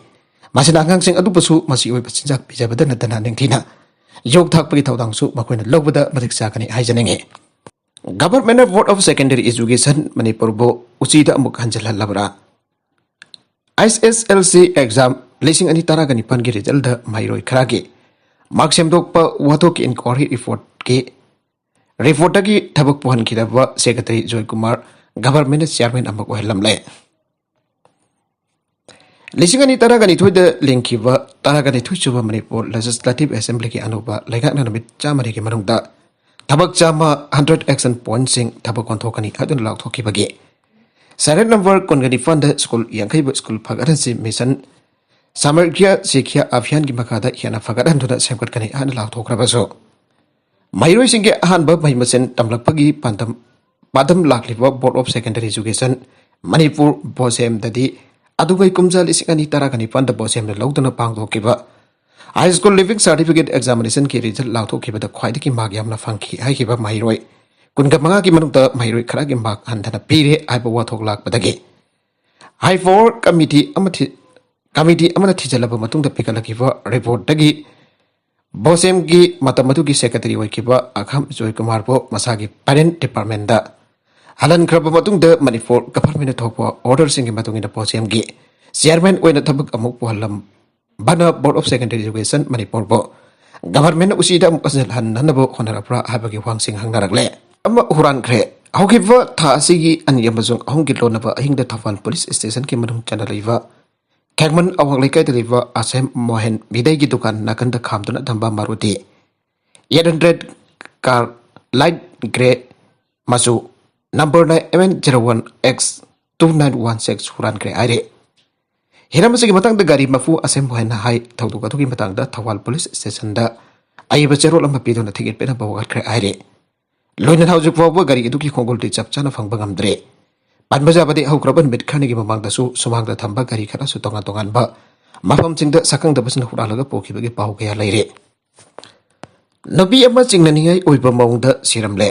ꯃꯁꯤꯅ ꯑꯉꯥꯡꯁꯤꯡ ꯑꯗꯨꯕꯨꯁꯨ ꯃꯆꯤ ꯑꯣꯏꯕ ꯆꯤꯟꯖꯥꯛ ꯄꯤꯖꯕꯗ ꯅꯠꯇꯅ ꯅꯤꯡꯊꯤꯅ ꯌꯣꯛ ꯊꯥꯛꯄꯒꯤ ꯊꯧꯗꯥꯡꯁꯨ ꯃꯈꯣꯏꯅ ꯂꯧꯕꯗ ꯃꯇꯤꯛ ꯆꯥꯒꯅꯤ ꯍꯥꯏꯖꯅꯤꯡꯏ꯫ Government Board of Secondary Education ꯃꯅꯤꯄꯨꯔꯕꯨ ꯎꯆꯤꯗ ꯑꯃꯨꯛ ꯍꯟꯖꯤꯜꯍꯜꯂꯕ꯭ꯔꯥ? ꯑꯥꯏ ꯑꯦꯁ ꯑꯦꯜ ꯁꯤ ꯑꯦꯛꯖꯥꯝ ꯂꯤꯁꯤꯡ ꯑꯅꯤ ꯇꯔꯥꯒ ꯅꯤꯄꯥꯟꯒꯤ ꯔꯤꯖꯜꯗ ꯃꯍꯩꯔꯣꯏ ꯈꯔꯒꯤ ꯃꯥꯔꯛ ꯁꯦꯝꯗꯣꯛꯄ ꯋꯥꯊꯣꯛꯀꯤ ꯏꯟꯀ꯭ꯋꯥꯔꯤ ꯔꯤꯄꯣꯔꯠꯀꯤ ꯔꯤꯄꯣꯔꯠꯇꯒꯤ ꯊꯕꯛ ꯄꯨꯍꯟꯈꯤꯗꯕ ꯁꯦꯀ꯭ꯔꯦꯇꯔꯤ ꯖꯣꯏꯀꯨꯃꯥꯔ ꯒꯚꯔꯟꯃꯦꯟꯠꯅ ꯆꯤꯌꯥꯔꯃꯦꯟ ꯑꯃ ꯑꯣꯏꯍꯜꯂꯝꯂꯦ꯫ ꯂꯤꯁꯤꯡ ꯑꯅꯤ ꯇꯔꯥꯒ ꯅꯤꯊꯣꯏꯗ ꯂꯤꯡꯈꯤꯕ ꯇꯔꯥꯒ ꯅꯤꯊꯣꯏ ꯁꯨꯕ ꯃꯅꯤꯄꯨꯔ ꯂꯦꯖꯤꯁꯂꯦꯇꯤꯚ ꯑꯦꯁꯦꯝꯕ꯭ꯂꯤꯒꯤ ꯑꯅꯧꯕ ꯂꯩꯉꯥꯛꯅ ꯅꯨꯃꯤꯠ ꯆꯥꯝꯃꯔꯤꯒꯤ ꯃꯅꯨꯡꯗ ꯊꯕꯛ ꯆꯥꯝꯃ, hundred action pointꯁꯤꯡ, ꯊꯕꯛ ꯑꯣꯟꯊꯣꯛꯀꯅꯤ ꯍꯥꯏꯗꯨꯅ ꯂꯥꯎꯊꯣꯛꯈꯤꯕꯒꯤ ꯁꯦꯔꯦꯜ ꯅꯝꯕꯔ ꯀꯨꯟꯒ ꯅꯤꯄꯥꯟꯗ ꯁ꯭ꯀꯨꯜ ꯌꯥꯡꯈꯩꯕꯨ ꯁ꯭ꯀꯨꯜ ꯐꯒꯠꯍꯟꯁꯤ ꯃꯤꯁꯟ ꯁꯃꯒ꯭ꯔ ꯁꯤꯈ꯭ꯌꯥ ꯑꯚꯤꯌꯥꯟꯒꯤ ꯃꯈꯥꯗ ꯍꯦꯟꯅ ꯐꯒꯠꯍꯟꯗꯨꯅ ꯁꯦꯝꯒꯠꯀꯅꯤ ꯍꯥꯏꯅ ꯂꯥꯎꯊꯣꯛꯈ꯭ꯔꯕꯁꯨ, ꯃꯍꯩꯔꯣꯏꯁꯤꯡꯒꯤ ꯑꯍꯥꯟꯕ ꯃꯍꯩ ꯃꯁꯤꯡ ꯇꯝꯂꯛꯄꯒꯤ ꯄꯥꯟꯗꯝ, ꯄꯥꯟꯗꯝ ꯂꯥꯛꯂꯤꯕ Board of Secondary Education Manipur ꯕꯣꯁꯦꯝꯗꯗꯤ ꯑꯗꯨꯒꯤ ꯀꯨꯝꯖꯥ ꯂꯤꯁꯤꯡ ꯑꯅꯤ ꯇꯔꯥꯒ ꯅꯤꯄꯥꯟꯗ ꯕꯣꯁꯦꯝꯅ ꯂꯧꯗꯨꯅ ꯄꯥꯡꯊꯣꯛꯈꯤꯕ High School Leaving Certificate Examinationꯒꯤ ꯔꯤꯖꯜ ꯂꯥꯎꯊꯣꯛꯈꯤꯕꯗ ꯈ꯭ꯋꯥꯏꯗꯒꯤ ꯃꯥꯔꯛ ꯌꯥꯝꯅ ꯐꯪꯈꯤ ꯍꯥꯏꯈꯤꯕ ꯃꯍꯩꯔꯣꯏ ꯀꯨꯟꯒ ꯃꯉꯥꯒꯤ ꯃꯅꯨꯡꯗ ꯃꯍꯩꯔꯣꯏ ꯈꯔꯒꯤ ꯃꯥꯔꯛ ꯍꯟꯊꯅ ꯄꯤꯔꯦ ꯍꯥꯏꯕ ꯋꯥꯊꯣꯛ ꯂꯥꯛꯄꯗꯒꯤ High Four Committee ꯑꯃ ꯊꯤ-, Committee ꯑꯃꯅ ꯊꯤꯖꯤꯜꯂꯕ ꯃꯇꯨꯡꯗ ꯄꯤꯈꯠꯂꯛꯈꯤꯕ ꯔꯤꯄꯣꯔꯠꯇꯒꯤ ꯕꯣꯁꯦꯝꯒꯤ ꯃꯇꯝ ꯑꯗꯨꯒꯤ ꯁꯦꯀ꯭ꯔꯦꯇꯔꯤ ꯑꯣꯏꯈꯤꯕ ꯑꯈꯥꯝ ꯖꯣꯏꯀꯨꯃꯥꯔꯕꯨ ꯃꯁꯥꯒꯤ ꯄꯦꯔꯦꯟꯠ ꯗꯤꯄꯥꯔꯠꯃꯦꯟꯠꯇ ꯍꯜꯍꯟꯈ꯭ꯔꯕ ꯃꯇꯨꯡꯗ ꯃꯅꯤꯄꯨꯔ ꯒꯚꯔꯟꯃꯦꯟꯠꯅ ꯊꯣꯛꯄ ꯑꯣꯔꯗꯔꯁꯤꯡꯒꯤ ꯃꯇꯨꯡ ꯏꯟꯅ ꯕꯣꯁꯦꯝꯒꯤ ꯆꯤꯌꯥꯔꯃꯦꯟ ꯑꯣꯏꯅ ꯊꯕꯛ ꯑꯃꯨꯛ ꯄꯨꯍꯜꯂꯝꯕꯅ Board of Secondary Education ꯃꯅꯤꯄꯨꯔꯕꯨ ꯒꯚꯔꯟꯃꯦꯟꯠꯅ ꯎꯆꯤꯗ ꯑꯃꯨꯛ ꯍꯟꯖꯤꯜꯍꯟꯅꯕ ꯍꯣꯠꯅꯔꯛꯄ꯭ꯔꯥ ꯍꯥꯏꯕꯒꯤ ꯋꯥꯍꯪꯁꯤꯡ ꯍꯪꯅꯔꯛꯂꯦ꯫ ꯑꯃ ꯍꯨꯔꯥꯟꯈ꯭ꯔꯦ꯫ ꯍꯧꯈꯤꯕ ꯊꯥ ꯑꯁꯤꯒꯤ ꯑꯅꯤ ꯑꯃꯁꯨꯡ ꯑꯍꯨꯝꯒꯤ ꯂꯣꯟꯅꯕ ꯑꯍꯤꯡꯗ ꯊꯧꯕꯥꯜ ꯄꯨꯂꯤꯁ ꯁ꯭ꯇꯦꯁꯟꯒꯤ ꯃꯅꯨꯡ ꯆꯟꯅ ꯂꯩꯕ ꯈꯦꯛꯃꯟ ꯑꯋꯥꯡ ꯂꯩꯀꯥꯏꯗ ꯂꯩꯕ ꯑꯁꯦꯝ ꯃꯣꯍꯦꯟ ꯃꯤꯗꯩꯒꯤ ꯗꯨꯀꯥꯟ ꯅꯥꯀꯟꯗ ꯈꯥꯝꯗꯨꯅ ꯊꯝꯕ Maruti eight hundred car light grey ꯃꯆꯨ ꯅꯝꯕꯔꯅ M N zero one X two nine one six ꯍꯨꯔꯥꯟꯈ꯭ꯔꯦ ꯍꯥꯏꯔꯤ꯫ ꯍꯤꯔꯝ ꯑꯁꯤꯒꯤ ꯃꯇꯥꯡꯗ ꯒꯥꯔꯤ ꯃꯄꯨ ꯑꯁꯦꯝ ꯃꯣꯍꯦꯟꯅ ꯍꯥꯏ, ꯊꯧꯗꯣꯛ ꯑꯗꯨꯒꯤ ꯃꯇꯥꯡꯗ ꯊꯧꯕꯥꯜ ꯄꯨꯂꯤꯁ ꯁ꯭ꯇꯦꯁꯟꯗ ꯑꯏꯕ ꯆꯦꯔꯣꯜ ꯑꯃ ꯄꯤꯗꯨꯅ ꯊꯤꯒꯠ ꯄꯤꯅꯕ ꯍꯧꯒꯠꯈ꯭ꯔꯦ ꯍꯥꯏꯔꯤ꯫ ꯂꯣꯏꯅꯅ ꯍꯧꯖꯤꯛ ꯐꯥꯎꯕ ꯒꯥꯔꯤ ꯑꯗꯨꯒꯤ ꯈꯣꯡꯒꯨꯜꯗꯤ ꯆꯞ ꯆꯥꯅ ꯐꯪꯕ ꯉꯝꯗ꯭ꯔꯤ꯫ ꯄꯟꯕ ꯌꯥꯕꯗꯤ, ꯍꯧꯈ꯭ꯔꯕ ꯅꯨꯃꯤꯠ ꯈꯔꯅꯤꯒꯤ ꯃꯃꯥꯡꯗꯁꯨ ꯁꯨꯃꯥꯡꯗ ꯊꯝꯕ ꯒꯥꯔꯤ ꯈꯔꯁꯨ ꯇꯣꯉꯥꯟ ꯇꯣꯉꯥꯟꯕ ꯃꯐꯝꯁꯤꯡꯗ ꯁꯛꯈꯪꯗꯕꯁꯤꯡꯅ ꯍꯨꯔꯥꯜꯂꯒ ꯄꯨꯈꯤꯕꯒꯤ ꯄꯥꯎ ꯀꯌꯥ ꯂꯩꯔꯤ꯫ ꯅꯨꯄꯤ ꯑꯃ ꯆꯤꯡꯅꯅꯤꯡꯉꯥꯏ ꯑꯣꯏꯕ ꯃꯑꯣꯡꯗ ꯁꯤꯔꯝꯂꯦ꯫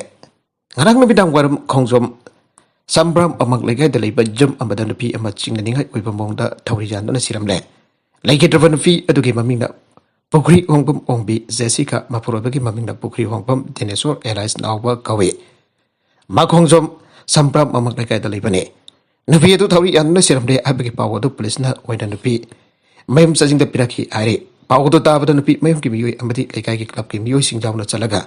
ꯉꯔꯥꯡ ꯅꯨꯃꯤꯗꯥꯡ ꯋꯥꯏꯔꯝ ꯈꯣꯡꯖꯣꯝ ꯁꯝꯕ꯭ꯔꯥꯝ ꯑꯃꯛ ꯂꯩꯀꯥꯏꯗ ꯂꯩꯕ ꯌꯨꯝ ꯑꯃꯗ ꯅꯨꯄꯤ ꯑꯃ ꯆꯤꯡꯅꯅꯤꯡꯉꯥꯏ ꯑꯣꯏꯕ ꯃꯑꯣꯡꯗ ꯊꯧꯔꯤ ꯌꯥꯟꯗꯨꯅ ꯁꯤꯔꯝꯂꯦ꯫ ꯂꯩꯈꯤꯗ꯭ꯔꯕ ꯅꯨꯄꯤ ꯑꯗꯨꯒꯤ ꯃꯃꯤꯡꯅ ꯄꯨꯈ꯭ꯔꯤ ꯍꯣꯡꯕꯝ ꯑꯣꯡꯕꯤ ꯖꯦꯁꯤꯀꯥ, ꯃꯄꯨꯔꯣꯏꯕꯒꯤ ꯃꯃꯤꯡꯅ ꯄꯨꯈ꯭ꯔꯤ ꯍꯣꯡꯕꯝ ꯗꯤꯅꯦꯁꯣꯔ ꯑꯦꯂꯥꯏꯁ ꯅꯥꯎꯕ ꯀꯧꯏ꯫ ꯃꯥ ꯈꯣꯡꯖꯣꯝ ꯁꯝꯕ꯭ꯔꯥꯝ ꯑꯃꯛ ꯂꯩꯀꯥꯏꯗ ꯂꯩꯕꯅꯤ꯫ ꯅꯨꯄꯤ ꯑꯗꯨ ꯊꯧꯔꯤ ꯌꯥꯟꯗꯨꯅ ꯁꯤꯔꯝꯂꯦ ꯍꯥꯏꯕꯒꯤ ꯄꯥꯎ ꯑꯗꯨ ꯄꯨꯂꯤꯁꯅ ꯑꯣꯏꯅ ꯅꯨꯄꯤ ꯃꯌꯨꯝ ꯆꯥꯁꯤꯡꯗ ꯄꯤꯔꯛꯈꯤ ꯍꯥꯏꯔꯤ꯫ ꯄꯥꯎ ꯑꯗꯨ ꯇꯥꯕꯗ ꯅꯨꯄꯤ ꯃꯌꯨꯝꯒꯤ ꯃꯤꯑꯣꯏ ꯑꯃꯗꯤ ꯂꯩꯀꯥꯏꯒꯤ ꯀ꯭ꯂꯕꯀꯤ ꯃꯤꯑꯣꯏꯁꯤꯡ ꯌꯥꯎꯅ ꯆꯠꯂꯒ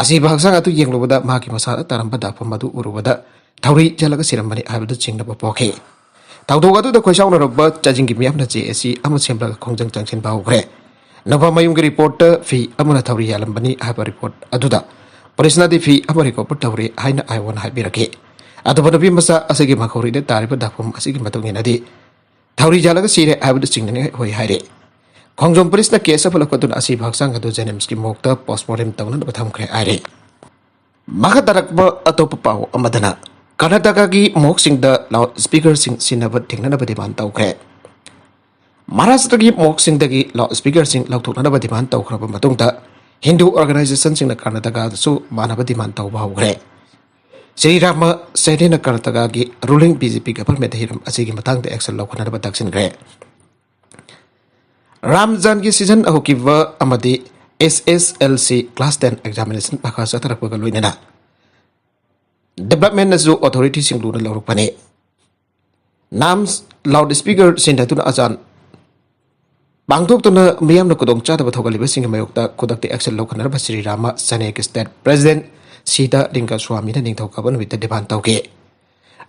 ꯑꯁꯤꯕ ꯍꯛꯆꯥꯡ ꯑꯗꯨ ꯌꯦꯡꯂꯨꯕꯗ ꯃꯍꯥꯛꯀꯤ ꯃꯁꯥꯗ ꯇꯥꯔꯝꯕ ꯗꯥꯛꯐꯝ ꯑꯗꯨ ꯎꯔꯨꯕꯗ ꯊꯧꯔꯤ ꯌꯥꯜꯂꯒ ꯁꯤꯔꯝꯕꯅꯤ ꯍꯥꯏꯕꯗꯨ ꯆꯤꯡꯅꯕ ꯄꯣꯛꯈꯤ꯫ ꯊꯧꯗꯣꯛ ꯑꯗꯨꯗ ꯈꯣꯏꯁꯥꯎꯅꯔꯕ ꯆꯥꯁꯤꯡꯒꯤ ꯃꯤꯌꯥꯝꯅ JAC ꯑꯃ ꯁꯦꯝꯂꯒ ꯈꯣꯡꯖꯪ ꯆꯪꯁꯤꯟꯕ ꯍꯧꯈ꯭ꯔꯦ꯫ ꯅꯨꯄꯥ ꯃꯌꯨꯝꯒꯤ ꯔꯤꯄꯣꯔꯠꯇ ꯐꯤ ꯑꯃꯅ ꯊꯧꯔꯤ ꯌꯥꯜꯂꯝꯕꯅꯤ ꯍꯥꯏꯕ ꯔꯤꯄꯣꯔꯠ ꯑꯗꯨꯗ ꯄꯨꯂꯤꯁꯅꯗꯤ ꯐꯤ ꯑꯃ ꯔꯤꯀꯣꯚꯔ ꯇꯧꯔꯦ ꯍꯥꯏꯅ ꯑꯥꯏ ꯑꯣꯅ ꯍꯥꯏꯕꯤꯔꯛꯈꯤ꯫ ꯑꯗꯨꯕꯨ ꯅꯨꯄꯤ ꯃꯆꯥ ꯑꯁꯤꯒꯤ ꯃꯈꯧꯔꯤꯗ ꯇꯥꯔꯤꯕ ꯗꯥꯛꯐꯝ ꯑꯁꯤꯒꯤ ꯃꯇꯨꯡ ꯏꯟꯅꯗꯤ ꯊꯧꯔꯤ ꯌꯥꯜꯂꯒ ꯁꯤꯔꯦ ꯍꯥꯏꯕꯗꯨ ꯆꯤꯡꯅꯅꯤꯡꯉꯥꯏ ꯑꯣꯏ ꯍꯥꯏꯔꯦ꯫ ꯈꯣꯡꯖꯣꯝ ꯄꯨꯂꯤꯁꯅ ꯀꯦꯁ ꯑꯃ ꯂꯧꯈꯠꯇꯨꯅ ꯑꯁꯤꯕ ꯍꯛꯆꯥꯡ ꯑꯗꯨ JNIMSꯀꯤ ꯃꯣꯔꯒꯇ ꯄꯣꯁꯃꯣꯔꯇꯦꯝ ꯇꯧꯅꯅꯕ ꯊꯝꯈ꯭ꯔꯦ ꯍꯥꯏꯔꯦ꯫ ꯃꯈꯥ ꯇꯥꯔꯛꯄ ꯑꯇꯣꯞꯄ ꯄꯥꯎ ꯑꯃꯗꯅ ꯀꯔꯅꯥꯇꯀꯥꯒꯤ ꯃꯣꯔꯒꯁꯤꯡꯗ ꯂꯥꯎꯗ ꯁ꯭ꯄꯤꯀꯔꯁꯤꯡ ꯁꯤꯖꯤꯟꯅꯕ ꯊꯤꯡꯅꯅꯕ ꯗꯤꯃꯥꯟ ꯇꯧꯈ꯭ꯔꯦ꯫ ꯃꯍꯥꯔꯥꯁꯇ꯭ꯔꯒꯤ ꯃꯣꯔꯒꯁꯤꯡꯗꯒꯤ ꯂꯥꯎꯗ ꯁ꯭ꯄꯤꯀꯔꯁꯤꯡ ꯂꯧꯊꯣꯛꯅꯅꯕ ꯗꯤꯃꯥꯟ ꯇꯧꯈ꯭ꯔꯕ ꯃꯇꯨꯡꯗ ꯍꯤꯟꯗꯨ ꯑꯣꯔꯒꯅꯥꯏꯖꯦꯁꯟꯁꯤꯡꯅ ꯀꯔꯅꯥꯇꯀꯥꯗꯁꯨ ꯃꯥꯟꯅꯕ ꯗꯤꯃꯥꯟ ꯇꯧꯕ ꯍꯧꯈ꯭ꯔꯦ꯫ ꯁ꯭ꯔꯤ ꯔꯥꯃ ꯁꯦꯅꯦꯅ ꯀꯔꯅꯥꯇꯀꯥꯒꯤ ꯔꯨꯂꯤꯡ BJP ꯒꯚꯔꯟꯃꯦꯟꯠꯇ ꯍꯤꯔꯝ ꯑꯁꯤꯒꯤ ꯃꯇꯥꯡꯗ ꯑꯦꯛꯁꯟ ꯂꯧꯈꯠꯅꯕ ꯇꯛꯁꯤꯟꯈ꯭ꯔꯦ꯫ ꯔꯥꯝꯖꯥꯟꯒꯤ ꯁꯤꯖꯟ ꯍꯧꯈꯤꯕ ꯑꯃꯗꯤ SSLC class ten examination ꯃꯈꯥ ꯆꯠꯊꯔꯛꯄꯒ ꯂꯣꯏꯅꯅ ꯗꯤꯕ꯭ꯂꯞꯃꯦꯟꯅꯁꯨ ꯑꯣꯊꯣꯔꯤꯇꯤꯁꯤꯡ ꯂꯨꯅ ꯂꯧꯔꯛꯄꯅꯤ꯫ ꯅꯥꯝꯁ ꯂꯥꯎꯗ ꯁ꯭ꯄꯤꯀꯔ ꯁꯤꯖꯤꯟꯅꯗꯨꯅ ꯑꯆꯥꯟ ꯄꯥꯡꯊꯣꯛꯇꯨꯅ ꯃꯤꯌꯥꯝꯅ ꯈꯨꯗꯣꯡꯆꯥꯗꯕ ꯊꯣꯛꯍꯜꯂꯤꯕꯁꯤꯡꯒꯤ ꯃꯥꯌꯣꯛꯇ ꯈꯨꯗꯛꯇ ꯑꯦꯛꯁꯟ ꯂꯧꯈꯠꯅꯅꯕ ꯁ꯭ꯔꯤ ꯔꯥꯃ ꯁꯦꯅꯦꯒꯤ ꯁ꯭ꯇꯦꯠ ꯄ꯭ꯔꯦꯁꯤꯗꯦꯟꯠ ꯁꯤꯗꯥ ꯂꯤꯡꯒ ꯁ꯭ꯋꯥꯃꯤꯅ ꯅꯤꯡꯊꯧꯀꯥꯕ ꯅꯨꯃꯤꯠꯇ ꯗꯤꯃꯥꯟ ꯇꯧꯈꯤ꯫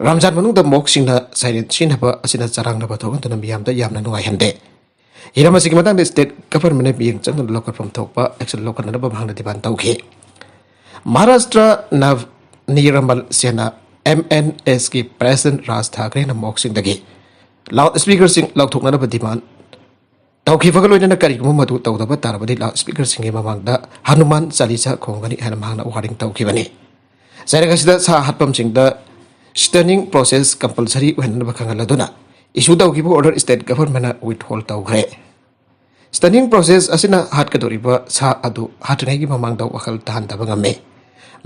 ꯔꯝꯖꯥꯟ ꯃꯅꯨꯡꯗ ꯃꯣꯛꯁꯤꯡꯅ ꯁꯥꯏꯔꯦꯟ ꯁꯤꯖꯤꯟꯅꯕ ꯑꯁꯤꯅ ꯆꯔꯥꯡꯅꯕ ꯊꯣꯛꯍꯟꯗꯨꯅ ꯃꯤꯌꯥꯝꯗ ꯌꯥꯝꯅ ꯅꯨꯡꯉꯥꯏꯍꯟꯗꯦ꯫ ꯍꯤꯔꯝ ꯑꯁꯤꯒꯤ ꯃꯇꯥꯡꯗ ꯁ꯭ꯇꯦꯠ ꯒꯚꯔꯟꯃꯦꯟꯅ ꯃꯤꯠꯌꯦꯡ ꯆꯪꯗꯨꯅ ꯂꯧꯈꯠꯐꯝ ꯊꯣꯛꯄ ꯑꯦꯛꯁꯟ ꯂꯧꯈꯠꯅꯅꯕ ꯃꯍꯥꯛꯅ ꯗꯤꯃꯥꯟ ꯇꯧꯈꯤ꯫ ꯃꯍꯥꯔꯥꯁꯇ꯭ꯔ ꯅꯕ ꯅꯤꯔꯃꯜ ꯁꯦꯅꯥ, ꯑꯦꯝ ꯑꯦꯟ ꯑꯦꯁꯀꯤ ꯄ꯭ꯔꯦꯁꯤꯗꯦꯟꯠ ꯔꯥꯖ ꯊꯥꯀ꯭ꯔꯦꯅ ꯃꯣꯛꯁꯤꯡꯗꯒꯤ ꯂꯥꯎꯗ ꯁ꯭ꯄꯤꯀꯔꯁꯤꯡ ꯂꯧꯊꯣꯛꯅꯅꯕ ꯗꯤꯃꯥꯟ ꯇꯧꯈꯤꯕꯒ ꯂꯣꯏꯅꯅ ꯀꯔꯤꯒꯨꯝꯕ ꯃꯗꯨ ꯇꯧꯗꯕ ꯇꯥꯔꯕꯗꯤ ꯂꯥꯎꯗ ꯁ꯭ꯄꯤꯀꯔꯁꯤꯡꯒꯤ ꯃꯃꯥꯡꯗ ꯍꯅꯨꯃꯥꯟ ꯆꯥꯂꯤꯁꯥ ꯈꯣꯡꯒꯅꯤ ꯍꯥꯏꯅ ꯃꯍꯥꯛꯅ ꯋꯥꯔꯅꯤꯡ ꯇꯧꯈꯤꯕꯅꯤ꯫ ꯆꯩꯔꯛ ꯑꯁꯤꯗ ꯁꯥ ꯍꯥꯠꯐꯝꯁꯤꯡꯗ ꯁ꯭ꯇꯅꯤꯡ ꯄ꯭ꯔꯣꯁꯦꯁ ꯀꯝꯄꯜꯁꯔꯤ ꯑꯣꯏꯍꯟꯅꯕ ꯈꯪꯍꯜꯂꯗꯨꯅ ꯏꯁꯨ ꯇꯧꯈꯤꯕ ꯑꯣꯔꯗꯔ ꯁ꯭ꯇꯦꯠ ꯒꯚꯔꯟꯃꯦꯟꯅ ꯋꯤꯠꯍꯣꯜ ꯇꯧꯈ꯭ꯔꯦ꯫ ꯁ꯭ꯇꯅꯤꯡ ꯄ꯭ꯔꯣꯁꯦꯁ ꯑꯁꯤꯅ ꯍꯥꯠꯀꯗꯧꯔꯤꯕ ꯁꯥ ꯑꯗꯨ ꯍꯥꯠꯇ꯭ꯔꯤꯉꯩꯒꯤ ꯃꯃꯥꯡꯗ ꯋꯥꯈꯜ ꯇꯥꯍꯟꯗꯕ ꯉꯝꯃꯤ꯫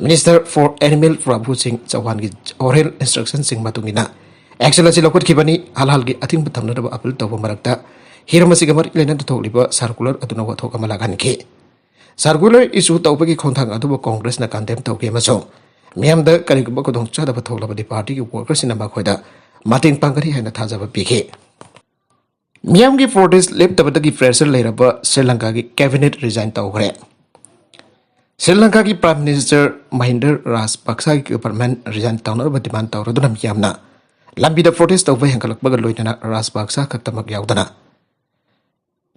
ꯃꯤꯅꯤꯁꯇꯔ ꯐꯣꯔ ꯑꯦꯅꯤꯃꯦꯜ ꯄ꯭ꯔꯚꯨ ꯁꯤꯡ ꯆꯧꯍꯥꯟꯒꯤ ꯑꯣꯔꯦꯜ ꯏꯟꯁꯇ꯭ꯔꯛꯁꯟꯁꯤꯡ ꯃꯇꯨꯡ ꯏꯟꯅ ꯑꯦꯛꯁꯟ ꯑꯁꯤ ꯂꯧꯈꯠꯈꯤꯕꯅꯤ꯫ ꯍꯂꯥꯜꯒꯤ ꯑꯊꯤꯡꯕ ꯊꯝꯅꯅꯕ ꯑꯄꯤꯜ ꯇꯧꯕ ꯃꯔꯛꯇ ꯍꯤꯔꯝ ꯑꯁꯤꯒ ꯃꯔꯤ ꯂꯩꯅꯅ ꯊꯣꯛꯂꯤꯕ ꯁꯥꯔꯀꯨꯂꯔ ꯑꯗꯨꯅ ꯋꯥꯊꯣꯛ ꯑꯃ ꯂꯥꯛꯍꯟꯈꯤ꯫ ꯁꯥꯔꯀꯨꯂꯔ ꯏꯁꯨ ꯇꯧꯕꯒꯤ ꯈꯣꯡꯊꯥꯡ ꯑꯗꯨꯕꯨ ꯀꯣꯡꯒ꯭ꯔꯦꯁꯅ ꯀꯟꯗꯦꯝ ꯇꯧꯈꯤ ꯑꯃꯁꯨꯡ ꯃꯤꯌꯥꯝꯗ ꯀꯔꯤꯒꯨꯝꯕ ꯈꯨꯗꯣꯡꯆꯥꯗꯕ ꯊꯣꯛꯂꯕꯗꯤ ꯄꯥꯔꯇꯤꯒꯤ ꯋꯥꯔꯀꯔꯁꯤꯡꯅ ꯃꯈꯣꯏꯗ ꯃꯇꯦꯡ ꯄꯥꯡꯒꯅꯤ ꯍꯥꯏꯅ ꯊꯥꯖꯕ ꯄꯤꯈꯤ꯫ ꯃꯤꯌꯥꯝꯒꯤ ꯄ꯭ꯔꯣꯇꯦꯁ ꯂꯦꯞꯇꯕꯗꯒꯤ ꯄ꯭ꯔꯦꯁꯔ ꯂꯩꯔꯕ ꯁ꯭ꯔꯤ ꯂꯪꯀꯥꯒꯤ ꯀꯦꯕꯤꯅꯦꯠ ꯔꯤꯖꯥꯏꯟ ꯇꯧꯈ꯭ꯔꯦ꯫ ꯁ꯭ꯔꯤ ꯂꯪꯀꯥꯒꯤ ꯄ꯭ꯔꯥꯏꯝ ꯃꯤꯅꯤꯁꯇꯔ ꯃꯍꯤꯟꯗꯔ ꯔꯥꯖꯄꯛꯁꯥꯒꯤ ꯒꯚꯔꯟꯃꯦꯟ ꯔꯤꯖꯥꯏꯟ ꯇꯧꯅꯅꯕ ꯗꯤꯃꯥꯟ ꯇꯧꯔꯗꯨꯅ ꯃꯤꯌꯥꯝꯅ ꯂꯝꯕꯤꯗ ꯄ꯭ꯔꯣꯇꯦꯁ ꯇꯧꯕ ꯍꯦꯟꯒꯠꯂꯛꯄꯒ ꯂꯣꯏꯅꯅ ꯔꯥꯖꯄꯛꯁꯥ ꯈꯛꯇꯃꯛ ꯌꯥꯎꯗꯅ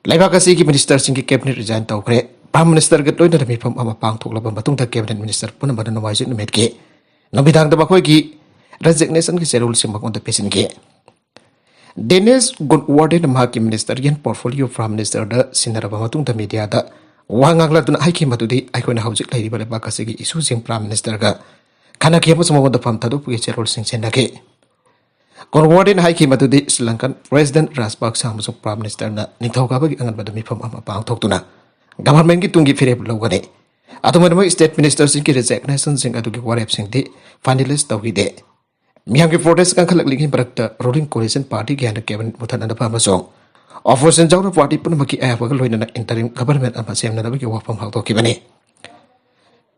ꯂꯩꯕꯥꯛ ꯑꯁꯤꯒꯤ ꯃꯤꯅꯤꯁꯇꯔꯁꯤꯡꯒꯤ ꯀꯦꯕꯤꯅꯦꯠ ꯔꯤꯖꯥꯏꯟ ꯇꯧꯈ꯭ꯔꯦ꯫ ꯄ꯭ꯔꯥꯏꯝ ꯃꯤꯅꯤꯁꯇꯔꯒ ꯂꯣꯏꯅꯅ ꯃꯤꯐꯝ ꯑꯃ ꯄꯥꯡꯊꯣꯛꯂꯕ ꯃꯇꯨꯡꯗ ꯀꯦꯕꯤꯅꯦꯠ ꯃꯤꯅꯤꯁꯇꯔ ꯄꯨꯝꯅꯃꯛꯅ ꯅꯣꯡꯃꯥꯏꯖꯤꯡ ꯅꯨꯃꯤꯠꯀꯤ ꯅꯨꯃꯤꯗꯥꯡꯗ ꯃꯈꯣꯏꯒꯤ ꯔꯦꯖꯤꯒꯅꯦꯁꯟꯒꯤ ꯆꯦꯔꯣꯜꯁꯤꯡ ꯃꯉꯣꯟꯗ ꯄꯤꯁꯤꯟꯈꯤ꯫ ꯗꯦꯅꯤꯁ ꯒꯨꯟꯋꯥꯔꯗꯦꯅ ꯃꯍꯥꯛꯀꯤ ꯃꯤꯅꯤꯁꯇꯔꯒꯤ ꯄꯣꯔꯠꯐꯣꯂꯤꯑꯣ ꯄ꯭ꯔꯥꯏꯝ ꯃꯤꯅꯤꯁꯇꯔꯗ ꯁꯤꯟꯅꯔꯕ ꯃꯇꯨꯡꯗ ꯃꯤꯗꯤꯌꯥꯗ ꯋꯥ ꯉꯥꯡꯂꯗꯨꯅ ꯍꯥꯏꯈꯤ ꯃꯗꯨꯗꯤ ꯑꯩꯈꯣꯏꯅ ꯍꯧꯖꯤꯛ ꯂꯩꯔꯤꯕ ꯂꯩꯕꯥꯛ ꯑꯁꯤꯒꯤ ꯏꯁꯨꯁꯤꯡ ꯄ꯭ꯔꯥꯏꯝ ꯃꯤꯅꯤꯁꯇꯔꯒ ꯈꯟꯅꯈꯤ ꯑꯃꯁꯨꯡ ꯃꯉꯣꯟꯗ ꯐꯝ ꯊꯥꯗꯣꯛꯄꯒꯤ ꯆꯦꯔꯣꯜꯁꯤꯡ ꯁꯤꯟꯅꯈꯤ꯫ ꯀꯣꯟꯋꯥꯔꯗꯦꯟ ꯍꯥꯏꯈꯤ ꯃꯗꯨꯗꯤ ꯁ꯭ꯔꯤ ꯂꯪꯀꯟ ꯄ꯭ꯔꯦꯁꯤꯗꯦꯟꯠ ꯔꯥꯖꯄꯛꯁ ꯑꯃꯁꯨꯡ ꯄ꯭ꯔꯥꯏꯝ ꯃꯤꯅꯤꯁꯇꯔꯅ ꯅꯤꯡꯊꯧꯀꯥꯕꯒꯤ ꯑꯉꯟꯕꯗ ꯃꯤꯐꯝ ꯑꯃ ꯄꯥꯡꯊꯣꯛꯇꯨꯅ ꯒꯚꯔꯟꯃꯦꯟꯠꯀꯤ ꯇꯨꯡꯒꯤ ꯐꯤꯔꯦꯞ ꯂꯧꯒꯅꯤ꯫ ꯑꯗꯨꯝ ꯑꯣꯏꯅꯃꯛ ꯁ꯭ꯇꯦꯠ ꯃꯤꯅꯤꯁꯇꯔꯁꯤꯡꯒꯤ ꯔꯤꯖꯤꯒꯅꯦꯁꯟꯁꯤꯡ ꯑꯗꯨꯒꯤ ꯋꯥꯔꯦꯞꯁꯤꯡꯗꯤ ꯐꯥꯏꯅꯦꯂꯥꯏꯖ ꯇꯧꯈꯤꯗꯦ꯫ ꯃꯤꯌꯥꯝꯒꯤ ꯄ꯭ꯔꯣꯇꯦꯁ ꯀꯟꯈꯠꯂꯛꯂꯤꯉꯩ ꯃꯔꯛꯇ ꯔꯨꯂꯤꯡ ꯀꯣꯂꯤꯁꯟ ꯄꯥꯔꯇꯤꯒꯤ ꯍꯦꯟꯅ ꯀꯦꯕꯤꯅꯦꯠ ꯃꯨꯠꯊꯠꯅꯅꯕ ꯑꯃꯁꯨꯡ ꯑꯣꯄꯣꯖꯤꯁꯟ ꯌꯥꯎꯅ ꯄꯥꯔꯇꯤ ꯄꯨꯝꯅꯃꯛꯀꯤ ꯑꯌꯥꯕꯒ ꯂꯣꯏꯅꯅ ꯏꯟꯇꯔꯤꯝ ꯒꯚꯔꯟꯃꯦꯟꯠ ꯑꯃ ꯁꯦꯝꯅꯅꯕꯒꯤ ꯋꯥꯐꯝ ꯍꯧꯗꯣꯛꯈꯤꯕꯅꯤ꯫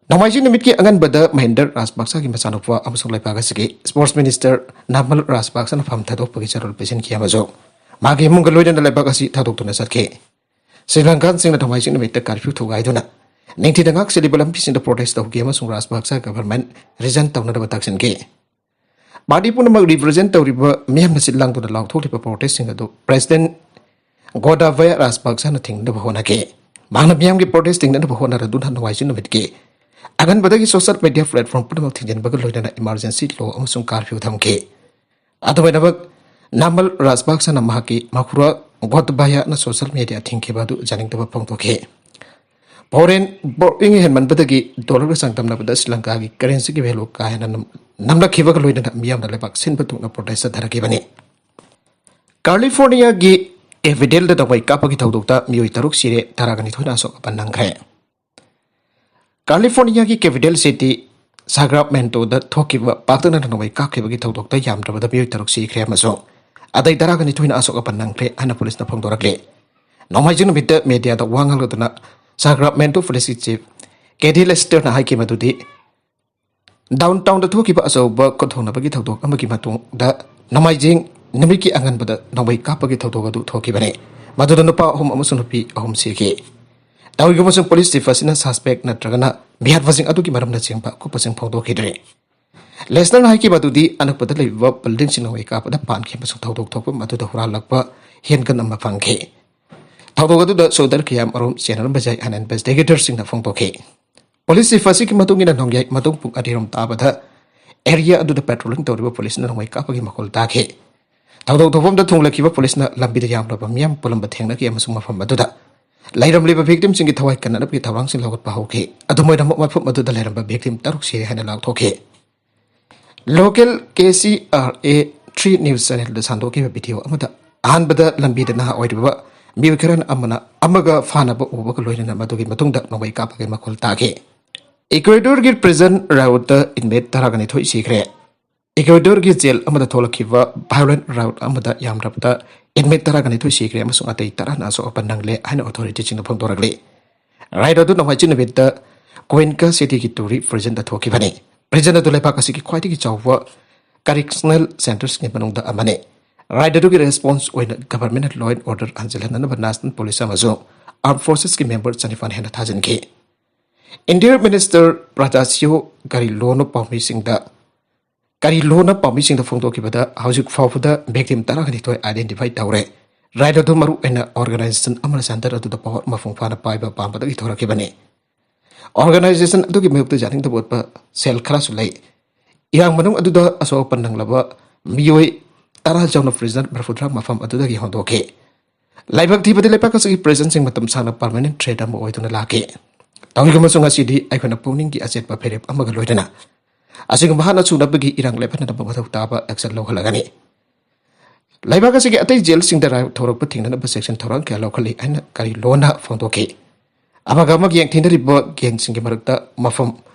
ꯅꯣꯡꯃꯥꯏꯖꯤꯡ ꯅꯨꯃꯤꯠꯀꯤ ꯑꯉꯟꯕꯗ ꯃꯍꯤꯟꯗꯔ ꯔꯥꯖꯄꯛꯁꯥꯒꯤ ꯃꯆꯥꯅꯨꯄꯥ ꯑꯃꯁꯨꯡ ꯂꯩꯕꯥꯛ ꯑꯁꯤꯒꯤ ꯁ꯭ꯄꯣꯔꯠꯁ ꯃꯤꯅꯤꯁꯇꯔ ꯅꯥꯃꯜ ꯔꯥꯖꯄꯛꯁꯅ ꯐꯝ ꯊꯥꯗꯣꯛꯄꯒꯤ ꯆꯦꯔꯣꯜ ꯄꯤꯁꯤꯟꯈꯤ ꯑꯃꯁꯨꯡ ꯃꯥꯒꯤ ꯏꯃꯨꯡꯒ ꯂꯣꯏꯅꯅ ꯂꯩꯕꯥꯛ ꯑꯁꯤ ꯊꯥꯗꯣꯛꯇꯨꯅ ꯆꯠꯈꯤ꯫ ꯁ꯭ꯔꯤ ꯂꯪꯀꯥꯟꯁꯤꯡꯅ ꯅꯣꯡꯃꯥꯏꯖꯤꯡ ꯅꯨꯃꯤꯠꯇ ꯀꯔꯐ꯭ꯌꯨ ꯊꯨꯒꯥꯏꯗꯨꯅ ꯅꯤꯡꯊꯤꯅ ꯉꯥꯛꯁꯦꯜꯂꯤꯕ ꯂꯝꯕꯤꯁꯤꯡꯗ protest ꯇꯧꯈꯤ ꯑꯃꯁꯨꯡ ꯔꯥꯖꯄꯥꯛꯁ government resign ꯇꯧꯅꯅꯕ ꯇꯛꯁꯤꯟꯈꯤ꯫ Party ꯄꯨꯝꯅꯃꯛ represent ꯇꯧꯔꯤꯕ ꯃꯤꯌꯥꯝꯅ ꯁꯤꯜ ꯂꯥꯡꯗꯨꯅ ꯂꯥꯎꯊꯣꯛꯂꯤꯕ protestꯁꯤꯡ ꯑꯗꯨ President ꯒꯣꯇꯥꯕꯌ ꯔꯥꯖꯄꯥꯛꯁꯅ ꯊꯤꯡꯅꯕ ꯍꯣꯠꯅꯈꯤ꯫ ꯃꯍꯥꯛꯅ ꯃꯤꯌꯥꯝꯒꯤ protest ꯊꯤꯡꯅꯅꯕ ꯍꯣꯠꯅꯔꯗꯨꯅ ꯅꯣꯡꯃꯥꯏꯖꯤꯡ ꯅꯨꯃꯤꯠꯀꯤ ꯑꯉꯟꯕꯗꯒꯤ social media platform ꯄꯨꯝꯅꯃꯛ ꯊꯤꯡꯖꯤꯟꯕꯒ ꯂꯣꯏꯅꯅ emergency law ꯑꯃꯁꯨꯡ curfew ꯊꯝꯈꯤ꯫ ꯑꯗꯨꯝ ꯑꯣꯏꯅꯃꯛ, ꯅꯥꯃꯜ ꯔꯥꯖꯄꯥꯛꯁꯅ ꯃꯍꯥꯛꯀꯤ ꯃꯈꯨꯔꯥ ꯒꯣꯇꯥꯕꯌꯅ social media ꯊꯤꯡꯈꯤꯕ ꯑꯗꯨ ꯌꯥꯅꯤꯡꯗꯕ ꯐꯣꯡꯗꯣꯛꯈꯤ꯫ Foreign borrowing ꯍꯦꯟꯃꯟꯕꯗꯒꯤ dollarꯒ ꯆꯥꯡꯗꯝꯅꯕꯗ ꯁ꯭ꯔꯤ ꯂꯪꯀꯥꯒꯤ currencyꯒꯤ value ꯀꯥ ꯍꯦꯟꯅ ꯅꯝ-, ꯅꯝꯂꯛꯈꯤꯕꯒ ꯂꯣꯏꯅꯅ ꯃꯤꯌꯥꯝꯅ ꯂꯩꯕꯥꯛ ꯁꯤꯟꯕ ꯊꯨꯡꯅ protest ꯆꯠꯊꯔꯛꯈꯤꯕꯅꯤ꯫ ꯀꯥꯂꯤꯐꯣꯔꯅꯤꯌꯥꯒꯤ capitalꯗ ꯅꯣꯡꯃꯩ ꯀꯥꯞꯄꯒꯤ ꯊꯧꯗꯣꯛꯇ ꯃꯤꯑꯣꯏ ꯇꯔꯨꯛ ꯁꯤꯔꯦ, ꯇꯔꯥꯒ ꯅꯤꯊꯣꯏꯅ ꯑꯁꯣꯛ ꯑꯄꯟ ꯅꯪꯈ꯭ꯔꯦ꯫ ꯀꯥꯂꯤꯐꯣꯔꯅꯤꯌꯥꯒꯤ capital city ꯁꯥꯀ꯭ꯔꯥꯃꯦꯟꯇꯣꯗ ꯊꯣꯛꯈꯤꯕ ꯄꯥꯛꯇꯛꯅꯅ ꯅꯣꯡꯃꯩ ꯀꯥꯞꯈꯤꯕꯒꯤ ꯊꯧꯗꯣꯛꯇ ꯌꯥꯝꯗ꯭ꯔꯕꯗ ꯃꯤꯑꯣꯏ ꯇꯔꯨꯛ ꯁꯤꯈ꯭ꯔꯦ ꯑꯃꯁꯨꯡ ꯑꯇꯩ ꯇꯔꯥꯒ ꯅꯤꯊꯣꯏꯅ ꯑꯁꯣꯛ ꯑꯄꯟ ꯅꯪꯈ꯭ꯔꯦ ꯍꯥꯏꯅ ꯄꯨꯂꯤꯁꯅ ꯐꯣꯡꯗꯣꯔꯛꯂꯤ꯫ ꯅꯣꯡꯃꯥꯏꯖꯤꯡ ꯅꯨꯃꯤꯠꯇ mediaꯗ ꯋꯥ ꯉꯥꯡꯂꯗꯨꯅ ꯁꯥꯀ꯭ꯔꯥꯃꯦꯟꯇꯣ ꯄꯨꯂꯤꯁꯀꯤ chief ꯀꯦꯗꯤ ꯂꯦꯁꯇꯔꯅ ꯍꯥꯏꯈꯤ ꯃꯗꯨꯗꯤ downtownꯗ ꯊꯣꯛꯈꯤꯕ ꯑꯆꯧꯕ ꯈꯨꯠꯊꯣꯡꯅꯕꯒꯤ ꯊꯧꯗꯣꯛ ꯑꯃꯒꯤ ꯃꯇꯨꯡꯗ ꯅꯣꯡꯃꯥꯏꯖꯤꯡ ꯅꯨꯃꯤꯠꯀꯤ ꯑꯉꯟꯕꯗ ꯅꯣꯡꯃꯩ ꯀꯥꯞꯄꯒꯤ ꯊꯧꯗꯣꯛ ꯑꯗꯨ ꯊꯣꯛꯈꯤꯕꯅꯤ꯫ ꯃꯗꯨꯗ ꯅꯨꯄꯥ ꯑꯍꯨꯝ ꯑꯃꯁꯨꯡ ꯅꯨꯄꯤ ꯑꯍꯨꯝ ꯁꯤꯈꯤ꯫ ꯇꯧꯔꯤꯒꯨꯝꯕꯁꯨꯡ ꯄꯨꯂꯤꯁ chief ꯑꯁꯤꯅ suspect ꯅꯠꯇ꯭ꯔꯒꯅ ꯃꯤꯍꯥꯠꯄꯁꯤꯡ ꯑꯗꯨꯒꯤ ꯃꯔꯝꯅꯆꯤꯡꯕ ꯑꯀꯨꯞꯄꯁꯤꯡ ꯐꯣꯡꯗꯣꯛꯈꯤꯗ꯭ꯔꯤ꯫ ꯂꯦꯁꯅꯔꯅ ꯍꯥꯏꯈꯤ ꯃꯗꯨꯗꯤ ꯑꯅꯛꯄꯗ ꯂꯩꯕ buildingꯁꯤꯡ ꯅꯣꯡꯃꯩ ꯀꯥꯞꯄꯗ ꯄꯥꯟꯈꯤ ꯑꯃꯁꯨꯡ ꯊꯧꯗꯣꯛ ꯊꯣꯛꯄ ꯑꯗꯨꯗ ꯍꯨꯔꯥꯜꯂꯛꯄ handgun ꯑꯃ ꯐꯪꯈꯤ꯫ ꯊꯧꯗꯣꯛ ꯑꯗꯨꯗ ꯁꯣꯜꯗꯔ ꯀꯌꯥ ꯑꯃꯔꯣꯝ ꯆꯦꯟꯅꯔꯝꯕ ꯌꯥꯏ ꯍꯥꯏꯅ investigatorꯁꯤꯡꯅ ꯐꯣꯡꯗꯣꯛꯈꯤ꯫ ꯄꯨꯂꯤꯁ chief ꯑꯁꯤꯒꯤ ꯃꯇꯨꯡ ꯏꯟꯅ ꯅꯣꯡꯌꯥꯏ ꯃꯇꯨꯡ ꯄꯨꯡ ꯑꯅꯤꯔꯣꯝ ꯇꯥꯕꯗ area ꯑꯗꯨꯗ patrolling ꯇꯧꯔꯤꯕ ꯄꯨꯂꯤꯁꯅ ꯅꯣꯡꯃꯩ ꯀꯥꯞꯄꯒꯤ ꯃꯈꯣꯜ ꯇꯥꯈꯤ꯫ ꯊꯧꯗꯣꯛ ꯊꯣꯛꯐꯝꯗ ꯊꯨꯡꯂꯈꯤꯕ ꯄꯨꯂꯤꯁꯅ ꯂꯝꯕꯤꯗ ꯌꯥꯝꯂꯕ ꯃꯤꯌꯥꯝ ꯄꯨꯜꯂꯝꯕ ꯊꯦꯡꯅꯈꯤ ꯑꯃꯁꯨꯡ ꯃꯐꯝ ꯑꯗꯨꯗ ꯂꯩꯔꯝꯂꯤꯕ victimꯁꯤꯡꯒꯤ ꯊꯋꯥꯏ ꯀꯟꯅꯅꯕꯒꯤ ꯊꯧꯔꯥꯡꯁꯤꯡ ꯂꯧꯈꯠꯄ ꯍꯧꯈꯤ꯫ ꯑꯗꯨꯝ ꯑꯣꯏꯅꯃꯛ, ꯃꯐꯝ ꯑꯗꯨꯗ ꯂꯩꯔꯝꯕ victim ꯇꯔꯨꯛ ꯁꯤꯔꯦ ꯍꯥꯏꯅ ꯂꯥꯎꯊꯣꯛꯈꯤ꯫ Local K C R A three news channelꯗ ꯁꯟꯗꯣꯛꯈꯤꯕ video ꯑꯃꯗ ꯑꯍꯥꯟꯕꯗ ꯂꯝꯕꯤꯗ ꯅꯍꯥ ꯑꯣꯏꯔꯤꯕ ꯃꯤꯑꯣꯏ ꯈꯔꯅ ꯑꯃꯅ ꯑꯃꯒ ꯐꯥꯅꯕ ꯎꯕꯒ ꯂꯣꯏꯅꯅ ꯃꯗꯨꯒꯤ ꯃꯇꯨꯡꯗ ꯅꯣꯡꯃꯩ ꯀꯥꯞꯄꯒꯤ ꯃꯈꯣꯜ ꯇꯥꯈꯤ꯫ Ecuadorꯒꯤ prison riotꯇ inmate ꯇꯔꯥꯒ ꯅꯤꯊꯣꯏ ꯁꯤꯈ꯭ꯔꯦ꯫ Ecuadorꯒꯤ jail ꯑꯃꯗ ꯊꯣꯛꯂꯛꯈꯤꯕ violent riot ꯑꯃꯗ ꯌꯥꯝꯗ꯭ꯔꯕꯗ inmate ꯇꯔꯥꯒ ꯅꯤꯊꯣꯏ ꯁꯤꯈ꯭ꯔꯦ ꯑꯃꯁꯨꯡ ꯑꯇꯩ ꯇꯔꯥꯅ ꯑꯁꯣꯛ ꯑꯄꯟ ꯅꯪꯂꯦ ꯍꯥꯏꯅ authorityꯁꯤꯡꯅ ꯐꯣꯡꯗꯣꯔꯛꯂꯤ꯫ Riot ꯑꯗꯨ ꯅꯣꯡꯃꯥꯏꯖꯤꯡ ꯅꯨꯃꯤꯠꯇ Cuenca cityꯒꯤ Turi prisonꯗ ꯊꯣꯛꯈꯤꯕꯅꯤ꯫ Prison ꯑꯗꯨ ꯂꯩꯕꯥꯛ ꯑꯁꯤꯒꯤ ꯈ꯭ꯋꯥꯏꯗꯒꯤ ꯆꯥꯎꯕ correctional centresꯀꯤ ꯃꯅꯨꯡꯗ ꯑꯃꯅꯤ꯫ Riot ꯑꯗꯨꯒꯤ response ꯑꯣꯏꯅ governmentꯅ law and order ꯍꯟꯖꯤꯜꯍꯟꯅꯕ national police ꯑꯃꯁꯨꯡ armed forcesꯀꯤ member ꯆꯅꯤꯄꯥꯟ ꯍꯦꯟꯅ ꯊꯥꯖꯤꯟꯈꯤ꯫ ꯏꯟꯗꯤꯌꯥ ꯃꯤꯅꯤꯁꯇꯔ ꯄ꯭ꯔꯥꯖꯥꯁꯤꯌꯣ ꯀꯔꯤ ꯂꯣꯟꯅ ꯄꯥꯎꯃꯤꯁꯤꯡꯗ ꯀꯔꯤ ꯂꯣꯟꯅ ꯄꯥꯎꯃꯤꯁꯤꯡꯗ ꯐꯣꯡꯗꯣꯛꯈꯤꯕꯗ ꯍꯧꯖꯤꯛ ꯐꯥꯎꯕꯗ ꯚꯤꯛꯇꯤꯝ ꯇꯔꯥꯒ ꯅꯤꯊꯣꯏ ꯑꯥꯏꯗꯦꯟꯇꯤꯐꯥꯏ ꯇꯧꯔꯦ꯫ ꯔꯥꯏꯠ ꯑꯗꯨ ꯃꯔꯨ ꯑꯣꯏꯅ ꯑꯣꯔꯒꯅꯥꯏꯖꯦꯁꯟ ꯑꯃꯅ ꯁꯦꯟꯇꯔ ꯑꯗꯨꯗ ꯄꯥꯋꯔ ꯃꯄꯨꯡ ꯐꯥꯅ ꯄꯥꯏꯕ ꯄꯥꯝꯕꯗꯒꯤ ꯊꯣꯔꯛꯈꯤꯕꯅꯤ꯫ ꯑꯣꯔꯒꯅꯥꯏꯖꯦꯁꯟ ꯑꯗꯨꯒꯤ ꯃꯥꯌꯣꯛꯇ ꯌꯥꯅꯤꯡꯗꯕ ꯎꯠꯄ ꯁꯦꯜ ꯈꯔꯁꯨ ꯂꯩ꯫ ꯏꯔꯥꯡ ꯃꯅꯨꯡ ꯑꯗꯨꯗ ꯑꯁꯣꯛ ꯑꯄꯟ ꯅꯪꯂꯕ ꯃꯤꯑꯣꯏ ꯇꯔꯥ ꯌꯥꯎꯅ ꯄ꯭ꯔꯤꯖꯅꯔ ꯃꯔꯐꯨꯇꯔꯥ ꯃꯐꯝ ꯑꯗꯨꯗꯒꯤ ꯍꯣꯟꯗꯣꯛꯈꯤ꯫ ꯂꯥꯏꯕꯛ ꯊꯤꯕꯗꯤ ꯂꯩꯕꯥꯛ ꯑꯁꯤꯒꯤ ꯄ꯭ꯔꯤꯖꯟꯁꯤꯡ ꯃꯇꯝ ꯁꯥꯡꯅ ꯄꯔꯃꯅꯦꯟ ꯊ꯭ꯔꯦꯠ ꯑꯃ ꯑꯣꯏꯗꯨꯅ ꯂꯥꯛꯈꯤ꯫ ꯇꯧꯏꯒꯨꯝꯕꯁꯨ ꯉꯁꯤꯗꯤ ꯑꯩꯈꯣꯏꯅ ꯄꯨꯛꯅꯤꯡꯒꯤ ꯑꯆꯦꯠꯄ ꯐꯤꯔꯦꯞ ꯑꯃꯒ ꯂꯣꯏꯅꯅ ꯑꯁꯤꯒꯨꯝꯕ ꯍꯥꯟꯅ ꯁꯨꯅꯕꯒꯤ ꯏꯔꯥꯡ ꯂꯦꯞꯍꯟꯅꯕ ꯃꯊꯧ ꯇꯥꯕ ꯑꯦꯛꯁꯟ ꯂꯧꯍꯜꯂꯒꯅꯤ꯫ ꯂꯩꯕꯥꯛ ꯑꯁꯤꯒꯤ ꯑꯇꯩ ꯖꯦꯜꯁꯤꯡꯗ ꯔꯥꯏꯠ ꯊꯣꯔꯛꯄ ꯊꯤꯡꯅꯅꯕ ꯁꯦꯛꯁꯟ ꯊꯧꯔꯥꯡ ꯀꯌꯥ ꯂꯧꯈꯠꯂꯤ ꯍꯥꯏꯅ ꯀꯔꯤ ꯂꯣꯟꯅ ꯐꯣꯡꯗꯣꯛꯈꯤ꯫ ꯑꯃꯒ ꯑꯃꯒ ꯌꯦꯡꯊꯤꯅꯔꯤꯕ ꯒꯦꯡꯁꯤꯡꯒꯤ ꯃꯔꯛꯇ ꯃꯐꯝ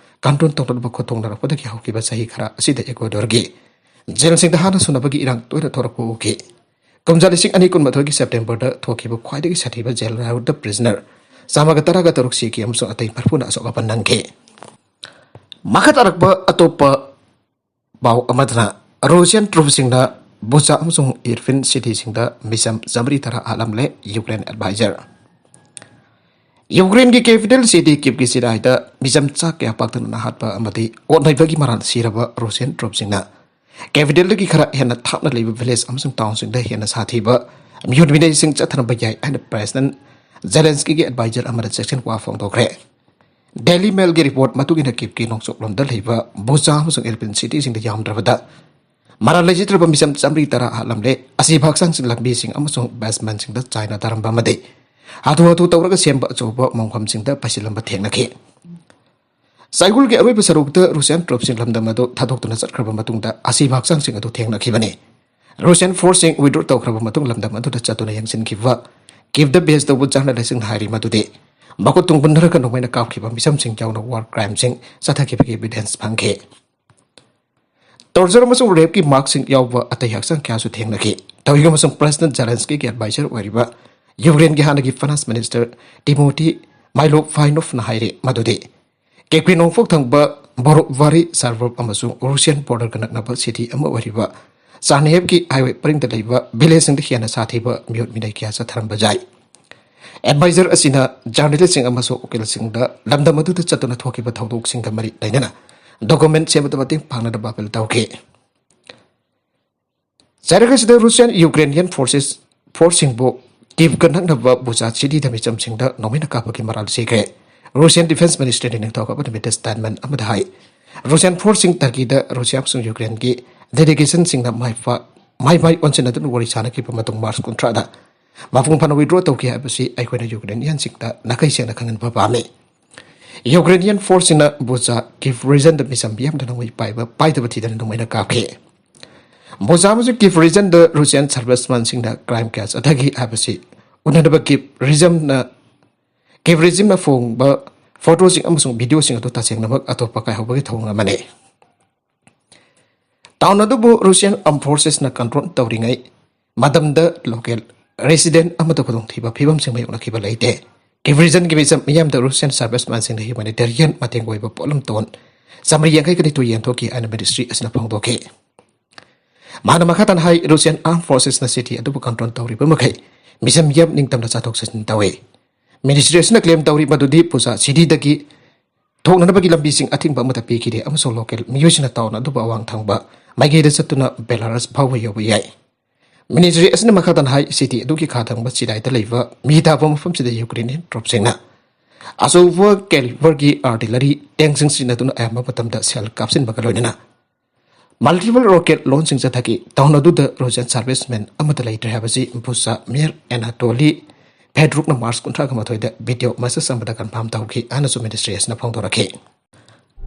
ꯀꯟꯇ꯭ꯔꯣꯜ ꯇꯧꯅꯅꯕ ꯈꯣꯠꯊꯣꯛꯅꯔꯛꯄꯗꯒꯤ ꯍꯧꯈꯤꯕ ꯆꯍꯤ ꯈꯔ ꯑꯁꯤꯗ ꯏꯀ꯭ꯋꯦꯗꯣꯔꯒꯤ ꯖꯦꯜꯁꯤꯡꯗ ꯍꯥꯟꯅ ꯁꯨꯅꯕꯒꯤ ꯏꯔꯥꯡ ꯇꯣꯏꯅ ꯊꯣꯔꯛꯄ ꯎꯈꯤ꯫ ꯀꯨꯝꯖꯥ ꯂꯤꯁꯤꯡ ꯑꯅꯤ ꯀꯨꯟꯃꯥꯊꯣꯏꯒꯤ ꯁꯦꯞꯇꯦꯝꯕꯔꯗ ꯊꯣꯛꯈꯤꯕ ꯈ꯭ꯋꯥꯏꯗꯒꯤ ꯁꯥꯊꯤꯕ ꯖꯦꯜ ꯔꯥꯏꯠꯇ ꯄ꯭ꯔꯤꯖꯅꯔ ꯆꯥꯝꯃꯒ ꯇꯔꯥꯒ ꯇꯔꯨꯛ ꯁꯤꯈꯤ ꯑꯃꯁꯨꯡ ꯑꯇꯩ ꯃꯔꯐꯨꯅ ꯑꯁꯣꯛ ꯑꯄꯟ ꯅꯪꯈꯤ꯫ ꯃꯈꯥ ꯇꯥꯔꯛꯄ ꯑꯇꯣꯞꯄ ꯄꯥꯎ ꯑꯃꯗꯅ ꯔꯨꯁꯤꯌꯥꯟ ꯇ꯭ꯔꯨꯞꯁꯤꯡꯅ ꯕꯨꯆꯥ ꯑꯃꯁꯨꯡ ꯏꯔꯐꯤꯟ ꯁꯤꯇꯤꯁꯤꯡꯗ ꯃꯤꯆꯝ ꯆꯥꯃꯔꯤ ꯇꯔꯥ ꯍꯥꯠꯂꯝꯂꯦ꯫ ꯌꯨꯀ꯭ꯔꯦꯟ ꯑꯦꯗꯚꯥꯏꯖꯔ ꯌꯨꯀ꯭ꯔꯦꯟꯒꯤ ꯀꯦꯄꯤꯇꯦꯜ ꯁꯤꯇꯤ ꯀꯤꯞꯀꯤ ꯆꯤꯔꯥꯏꯗ ꯃꯤꯆꯝ ꯆꯥ ꯀꯌꯥ ꯄꯥꯛꯇꯅ ꯍꯥꯠꯄ ꯑꯃꯗꯤ ꯑꯣꯠ ꯅꯩꯕꯒꯤ ꯃꯔꯥꯜ ꯁꯤꯔꯕ ꯔꯨꯁꯤꯌꯥꯟ ꯇ꯭ꯔꯨꯞꯁꯤꯡꯅ ꯀꯦꯄꯤꯇꯦꯜꯗꯒꯤ ꯈꯔ ꯍꯦꯟꯅ ꯊꯥꯞꯅ ꯂꯩꯕ ꯚꯤꯂꯦꯖ ꯑꯃꯁꯨꯡ ꯇꯥꯎꯟꯁꯤꯡꯗ ꯍꯦꯟꯅ ꯁꯥꯊꯤꯕ ꯃꯤꯑꯣꯠ ꯃꯤꯅꯩꯁꯤꯡ ꯆꯠꯊꯅꯕ ꯌꯥꯏ ꯍꯥꯏꯅ ꯄ꯭ꯔꯦꯁꯤꯗꯦꯟꯠ ꯖꯦꯂꯦꯟꯁꯀꯤꯒꯤ ꯑꯦꯗꯚꯥꯏꯖꯔ ꯑꯃꯅ ꯆꯦꯛꯁꯤꯟ ꯋꯥ ꯐꯣꯡꯗꯣꯛꯈ꯭ꯔꯦ꯫ ꯗꯦꯂꯤ ꯃꯦꯜꯒꯤ ꯔꯤꯄꯣꯔꯠ ꯃꯇꯨꯡ ꯏꯟꯅ ꯀꯤꯞꯀꯤ ꯅꯣꯡꯆꯨꯞꯂꯣꯝꯗ ꯂꯩꯕ ꯕꯨꯆꯥ ꯑꯃꯁꯨꯡ ꯏꯔꯄꯤꯟ ꯁꯤꯇꯤꯁꯤꯡꯗ ꯌꯥꯝꯗ꯭ꯔꯕꯗ ꯃꯔꯥꯜ ꯂꯩꯖꯗ꯭ꯔꯕ ꯃꯤꯆꯝ ꯆꯥꯃꯔꯤ ꯇꯔꯥ ꯍꯥꯠꯂꯝꯂꯦ꯫ ꯑꯁꯤꯕ ꯍꯛꯆꯥꯡꯁꯤꯡ ꯂꯝꯕꯤꯁꯤꯡ ꯑꯃꯁꯨꯡ ꯕꯦꯁꯃꯦꯟꯁꯤꯡꯗ ꯆꯥꯏꯅ ꯇꯥꯔꯝꯕ ꯑꯃꯗꯤ ꯍꯥꯊꯨ ꯍꯥꯊꯨ ꯇꯧꯔꯒ ꯁꯦꯝꯕ ꯑꯆꯧꯕ ꯃꯣꯡꯐꯝꯁꯤꯡꯗ ꯄꯩꯁꯤꯜꯂꯝꯕ ꯊꯦꯡꯅꯈꯤ꯫ ꯆꯌꯣꯜꯒꯤ ꯑꯔꯣꯏꯕ ꯁꯔꯨꯛꯇ ꯔꯨꯁꯤꯌꯥꯟ ꯇ꯭ꯔꯨꯞꯁꯤꯡ ꯂꯝꯗꯝ ꯑꯗꯨ ꯊꯥꯗꯣꯛꯇꯨꯅ ꯆꯠꯈ꯭ꯔꯕ ꯃꯇꯨꯡꯗ ꯑꯁꯤꯕ ꯍꯛꯆꯥꯡꯁꯤꯡ ꯑꯗꯨ ꯊꯦꯡꯅꯈꯤꯕꯅꯤ꯫ ꯔꯨꯁꯤꯌꯥꯟ ꯐꯣꯔꯁꯁꯤꯡ ꯋꯤꯗ꯭ꯔꯣ ꯇꯧꯈ꯭ꯔꯕ ꯃꯇꯨꯡ ꯂꯝꯗꯝ ꯑꯗꯨꯗ ꯆꯠꯇꯨꯅ ꯌꯦꯡꯁꯤꯟꯈꯤꯕ ꯀꯤꯞꯇ ꯕꯦꯁ ꯇꯧꯕ ꯖꯔꯅꯦꯂꯤꯁꯁꯤꯡꯅ ꯍꯥꯏꯔꯤ ꯃꯗꯨꯗꯤ ꯃꯈꯨꯠ ꯊꯨꯝ ꯄꯨꯟꯅꯔꯒ ꯅꯣꯡꯃꯩꯅ ꯀꯥꯞꯈꯤꯕ ꯃꯤꯆꯝꯁꯤꯡ ꯌꯥꯎꯅ ꯋꯥꯔ ꯀ꯭ꯔꯥꯏꯝꯁꯤꯡ ꯆꯠꯊꯈꯤꯕꯒꯤ ꯑꯦꯚꯤꯗꯦꯟꯁ ꯐꯪꯈꯤ꯫ ꯇꯣꯔꯆꯔ ꯑꯃꯁꯨꯡ ꯔꯦꯞꯀꯤ ꯃꯥꯔꯛꯁꯤꯡ ꯌꯥꯎꯕ ꯑꯇꯩ ꯍꯛꯆꯥꯡ ꯀꯌꯥꯁꯨ ꯊꯦꯡꯅꯈꯤ꯫ ꯇꯧꯏꯒꯨꯝꯕꯁꯨꯡ ꯄ꯭ꯔꯦꯁꯤꯗꯦꯟꯠ ꯖꯦꯂꯦꯟꯁꯀꯤꯒꯤ ꯑꯦꯗꯚꯥꯏꯖꯔ ꯑꯣꯏꯔꯤꯕ ꯌꯨꯀ꯭ꯔꯦꯟꯒꯤ ꯍꯥꯟꯅꯒꯤ ꯐꯥꯏꯅꯥꯟꯁ ꯃꯤꯅꯤꯁꯇꯔ ꯇꯤꯃꯣꯊꯤ ꯃꯥꯏꯂꯣꯐꯥꯏꯅꯣꯐꯅ ꯍꯥꯏꯔꯤ ꯃꯗꯨꯗꯤ ꯀꯦꯄꯤ ꯅꯣꯡꯄꯣꯛ ꯊꯪꯕ ꯕꯣꯔꯣꯚꯥꯔꯤ ꯁꯔꯕꯔꯕ ꯑꯃꯁꯨꯡ ꯔꯨꯁꯤꯌꯥꯟ ꯕꯣꯔꯗꯔꯒ ꯅꯛꯅꯕ ꯁꯤꯇꯤ ꯑꯃ ꯑꯣꯏꯔꯤꯕ ꯆꯥꯅꯦꯞꯀꯤ ꯍꯥꯏꯋꯦ ꯄꯔꯤꯡꯗ ꯂꯩꯕ ꯚꯤꯂꯦꯖꯁꯤꯡꯗ ꯍꯦꯟꯅ ꯁꯥꯊꯤꯕ ꯃꯤꯑꯣꯠ ꯃꯤꯅꯩ ꯀꯌꯥ ꯆꯠꯊꯔꯝꯕ ꯌꯥꯏ꯫ ꯑꯦꯗꯚꯥꯏꯖꯔ ꯑꯁꯤꯅ ꯖꯔꯅꯦꯂꯤꯁꯁꯤꯡ ꯑꯃꯁꯨꯡ ꯎꯀꯤꯜꯁꯤꯡꯗ ꯂꯝꯗꯝ ꯑꯗꯨꯗ ꯆꯠꯇꯨꯅ ꯊꯣꯛꯈꯤꯕ ꯊꯧꯗꯣꯛꯁꯤꯡꯒ ꯃꯔꯤ ꯂꯩꯅꯅ ꯗꯣꯀꯨꯃꯦꯟ ꯁꯦꯝꯕꯗ ꯃꯇꯦꯡ ꯄꯥꯡꯅꯅꯕ ꯑꯥꯄꯤꯜ ꯇꯧꯈꯤ꯫ ꯆꯩꯔꯛ ꯑꯁꯤꯗ ꯔꯨꯁꯤꯌꯥꯟ ꯌꯨꯀ꯭ꯔꯦꯅꯤꯌꯟ ꯐꯣꯔꯁꯦꯁ, ꯐꯣꯔꯁꯁꯤꯡꯕꯨ ꯀꯤꯚꯀ ꯅꯛꯅꯕ ꯕꯨꯆꯥ ꯁꯤꯇꯤꯗ ꯃꯤꯆꯝꯁꯤꯡꯗ ꯅꯣꯡꯃꯩꯅ ꯀꯥꯞꯄꯒꯤ ꯃꯔꯥꯜ ꯁꯤꯈ꯭ꯔꯦ꯫ ꯔꯨꯁꯤꯌꯥꯟ ꯗꯤꯐꯦꯟꯁ ꯃꯤꯅꯤꯁꯇ꯭ꯔꯤꯅ ꯅꯤꯡꯊꯧꯀꯥꯕ ꯅꯨꯃꯤꯠꯇ ꯁ꯭ꯇꯦꯠꯃꯦꯟ ꯑꯃꯗ ꯍꯥꯏ, ꯔꯨꯁꯤꯌꯥꯟ ꯐꯣꯔꯁꯁꯤꯡ ꯇꯔꯀꯤꯗ ꯔꯨꯁꯤꯌꯥ ꯑꯃꯁꯨꯡ ꯌꯨꯀ꯭ꯔꯦꯟꯒꯤ ꯗꯦꯂꯤꯒꯦꯁꯟꯁꯤꯡꯅ ꯃꯥꯏ ꯄꯥ-, ꯃꯥꯏ ꯃꯥꯏ ꯑꯣꯟꯁꯤꯟꯅꯗꯨꯅ ꯋꯥꯔꯤ ꯁꯥꯅꯈꯤꯕ ꯃꯇꯨꯡ ꯃꯥꯔꯆ ꯀꯨꯟꯊ꯭ꯔꯥꯗ ꯃꯄꯨꯡ ꯐꯥꯅ ꯋꯤꯗ꯭ꯔꯣ ꯇꯧꯈꯤ ꯍꯥꯏꯕꯁꯤ ꯑꯩꯈꯣꯏꯅ ꯌꯨꯀ꯭ꯔꯦꯅꯤꯌꯟꯁꯤꯡꯗ ꯅꯥꯈꯩ ꯁꯦꯡꯅ ꯈꯪꯍꯟꯕ ꯄꯥꯝꯃꯤ꯫ ꯌꯨꯀ꯭ꯔꯦꯅꯤꯌꯟ ꯐꯣꯔꯁꯁꯤꯡꯅ ꯕꯨꯆꯥ ꯀꯤꯚ ꯔꯤꯖꯟꯗ ꯃꯤꯆꯝ ꯃꯤꯌꯥꯝꯗ ꯅꯣꯡꯃꯩ ꯄꯥꯏꯕ ꯄꯥꯏꯗꯕ ꯊꯤꯗꯅ ꯅꯣꯡꯃꯩꯅ ꯀꯥꯞꯈꯤ꯫ ꯕꯨꯆꯥ ꯑꯃꯁꯨꯡ ꯀꯤꯚ ꯔꯤꯖꯟꯗ ꯔꯨꯁꯤꯌꯥꯟ ꯁꯥꯔꯚꯤꯁꯃꯦꯟꯁꯤꯡꯅ ꯀ꯭ꯔꯥꯏꯝ ꯀꯌꯥ ꯆꯠꯊꯈꯤ ꯍꯥꯏꯕꯁꯤ ꯎꯅꯅꯕ ꯀꯤꯚ ꯔꯤꯖꯝꯅ, ꯀꯤꯚ ꯔꯤꯖꯤꯝꯅ ꯐꯣꯡꯕ ꯐꯣꯇꯣꯁꯤꯡ ꯑꯃꯁꯨꯡ ꯚꯤꯗꯤꯑꯣꯁꯤꯡ ꯑꯗꯨ ꯇꯁꯦꯡꯅꯃꯛ ꯑꯇꯣꯞꯄ ꯀꯥꯏꯍꯧꯕꯒꯤ ꯊꯧꯑꯣꯡ ꯑꯃꯅꯤ꯫ ꯇꯥꯎꯟ ꯑꯗꯨꯕꯨ ꯔꯨꯁꯤꯌꯥꯟ ꯑꯥꯔꯝ ꯐꯣꯔꯁꯦꯁꯅ ꯀꯟꯇ꯭ꯔꯣꯜ ꯇꯧꯔꯤꯉꯩ ꯃꯇꯝꯗ ꯂꯣꯀꯦꯜ ꯔꯦꯁꯤꯗꯦꯟꯠ ꯑꯃꯗ ꯈꯨꯗꯣꯡꯊꯤꯕ ꯐꯤꯕꯝꯁꯤꯡ ꯃꯥꯌꯣꯛꯅꯈꯤꯕ ꯂꯩꯇꯦ꯫ ꯀꯤꯚ ꯔꯤꯖꯟꯒꯤ ꯃꯤꯆꯝ ꯃꯤꯌꯥꯝꯗ ꯔꯨꯁꯤꯌꯥꯟ ꯁꯥꯔꯚꯤꯁꯃꯦꯟꯁꯤꯡꯅ ꯍ꯭ꯌꯨꯃꯦꯅꯤꯇꯦꯔꯤꯌꯟ ꯃꯇꯦꯡ ꯑꯣꯏꯕ ꯄꯣꯠꯂꯝ ꯇꯣꯟ ꯆꯥꯃꯔꯤ ꯌꯥꯡꯈꯩꯒ ꯅꯤꯊꯣꯏ ꯌꯦꯟꯊꯣꯛꯈꯤ ꯍꯥꯏꯅ ꯃꯤꯅꯤꯁꯇ꯭ꯔꯤ ꯑꯁꯤꯅ ꯐꯣꯡꯗꯣꯛꯈꯤ꯫ ꯃꯥꯅ ꯃꯈꯥ ꯇꯥꯅ ꯍꯥꯏ, ꯔꯨꯁꯤꯌꯥꯟ ꯑꯥꯔꯝ ꯐꯣꯔꯁꯦꯁꯅ ꯁꯤꯇꯤ ꯑꯗꯨꯕꯨ ꯀꯟꯇ꯭ꯔꯣꯜ ꯇꯧꯔꯤꯕ ꯃꯈꯩ ꯃꯤꯆꯝ ꯃꯤꯌꯥꯝ ꯅꯤꯡꯇꯝꯅ ꯆꯠꯊꯣꯛ ꯆꯠꯁꯤꯟ ꯇꯧꯏ꯫ ꯃꯤꯅꯤꯁꯇ꯭ꯔꯤ ꯑꯁꯤꯅ ꯀ꯭ꯂꯦꯝ ꯇꯧꯔꯤ ꯃꯗꯨꯗꯤ ꯄꯨꯖꯥ ꯁꯤꯇꯤꯗꯒꯤ ꯊꯣꯛꯅꯅꯕꯒꯤ ꯂꯝꯕꯤꯁꯤꯡ ꯑꯊꯤꯡꯕ ꯑꯃꯠꯇ ꯄꯤꯈꯤꯗꯦ ꯑꯃꯁꯨꯡ ꯂꯣꯀꯦꯜ ꯃꯤꯑꯣꯏꯁꯤꯡꯅ ꯇꯥꯎꯟ ꯑꯗꯨꯕꯨ ꯑꯋꯥꯡ ꯊꯪꯕ ꯃꯥꯏꯀꯩꯗ ꯆꯠꯇꯨꯅ ꯕꯦꯂꯥꯔꯁ ꯐꯥꯎꯕ ꯌꯧꯕ ꯌꯥꯏ꯫ ꯃꯤꯅꯤꯁꯇ꯭ꯔꯤ ꯑꯁꯤꯅ ꯃꯈꯥ ꯇꯥꯅ ꯍꯥꯏ, ꯁꯤꯇꯤ ꯑꯗꯨꯒꯤ ꯈꯥ ꯊꯪꯕ ꯆꯤꯗꯥꯏꯗ ꯂꯩꯕ ꯃꯤ ꯇꯥꯕ ꯃꯐꯝꯁꯤꯗ ꯌꯨꯀ꯭ꯔꯦꯅꯤꯌꯟ ꯇ꯭ꯔꯨꯞꯁꯤꯡꯅ ꯑꯆꯧꯕ ꯀꯦꯂꯤꯕꯔꯒꯤ ꯑꯥꯔꯇꯤꯂꯔꯤ ꯇꯦꯡꯁꯤꯡ ꯁꯤꯖꯤꯟꯅꯗꯨꯅ ꯑꯌꯥꯝꯕ ꯃꯇꯝꯗ ꯁꯦꯜ ꯀꯥꯞꯁꯤꯟꯕꯒ ꯂꯣꯏꯅꯅ ꯃꯜꯇꯤꯄꯜ ꯔꯣꯀꯦꯠ ꯂꯣꯟꯁꯤꯡ ꯆꯠꯊꯈꯤ꯫ ꯇꯥꯎꯟ ꯑꯗꯨꯗ ꯔꯨꯁꯤꯌꯥꯟ ꯁꯥꯔꯚꯤꯁꯃꯦꯟ ꯑꯃꯠꯇ ꯂꯩꯇ꯭ꯔꯦ ꯍꯥꯏꯕꯁꯤ ꯕꯨꯆꯥ ꯃꯦꯌꯔ ꯑꯦꯅꯥꯇꯣꯂꯤ ꯐꯦꯗ꯭ꯔꯨꯛꯅ ꯃꯥꯔꯆ ꯀꯨꯟꯊ꯭ꯔꯥꯒ ꯃꯥꯊꯣꯏꯗ ꯚꯤꯗꯤꯑꯣ ꯃꯦꯁꯦꯖ ꯑꯃꯗ ꯀꯟꯐꯥꯔꯝ ꯇꯧꯈꯤ ꯍꯥꯏꯅꯁꯨ ꯃꯤꯅꯤꯁꯇ꯭ꯔꯤ ꯑꯁꯤꯅ ꯐꯣꯡꯗꯣꯔꯛꯈꯤ꯫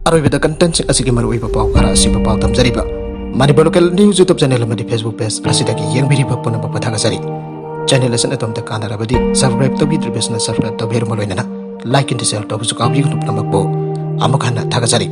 ꯑꯔꯣꯏꯕꯗ ꯀꯟꯇꯦꯟꯠꯁꯤꯡ ꯑꯁꯤꯒꯤ ꯃꯔꯨꯑꯣꯏꯕ ꯄꯥꯎ ꯈꯔ ꯑꯁꯤꯕꯨ ꯄꯥꯎ ꯇꯝꯖꯔꯤꯕ Manipur local news YouTube channel ꯑꯃꯗꯤ ꯐꯦꯁꯕꯨꯛ ꯄꯦꯖ ꯑꯁꯤꯗꯒꯤ ꯌꯦꯡꯕꯤꯔꯤꯕ ꯄꯨꯝꯅꯃꯛꯄꯨ ꯊꯥꯒꯠꯆꯔꯤ꯫ ꯆꯦꯅꯦꯜ ꯑꯁꯤꯅ ꯑꯗꯣꯝꯗ ꯀꯥꯟꯅꯔꯕꯗꯤ ꯁꯕꯁꯀ꯭ꯔꯥꯏꯕ ꯇꯧꯕꯤꯗ꯭ꯔꯤꯕꯁꯤꯅ ꯁꯕꯁꯀ꯭ꯔꯥꯏꯕ ꯇꯧꯕꯤꯔꯝꯕ ꯂꯣꯏꯅꯅ ꯂꯥꯏꯛ ꯑꯃꯗꯤ ꯁꯤꯌꯔ ꯇꯧꯕꯁꯨ ꯀꯥꯎꯕꯤꯒꯅꯨ꯫ ꯄꯨꯝꯅꯃꯛꯄꯨ ꯑꯃꯨꯛ ꯍꯟꯅ ꯊꯥꯒꯠꯆꯔꯤ꯫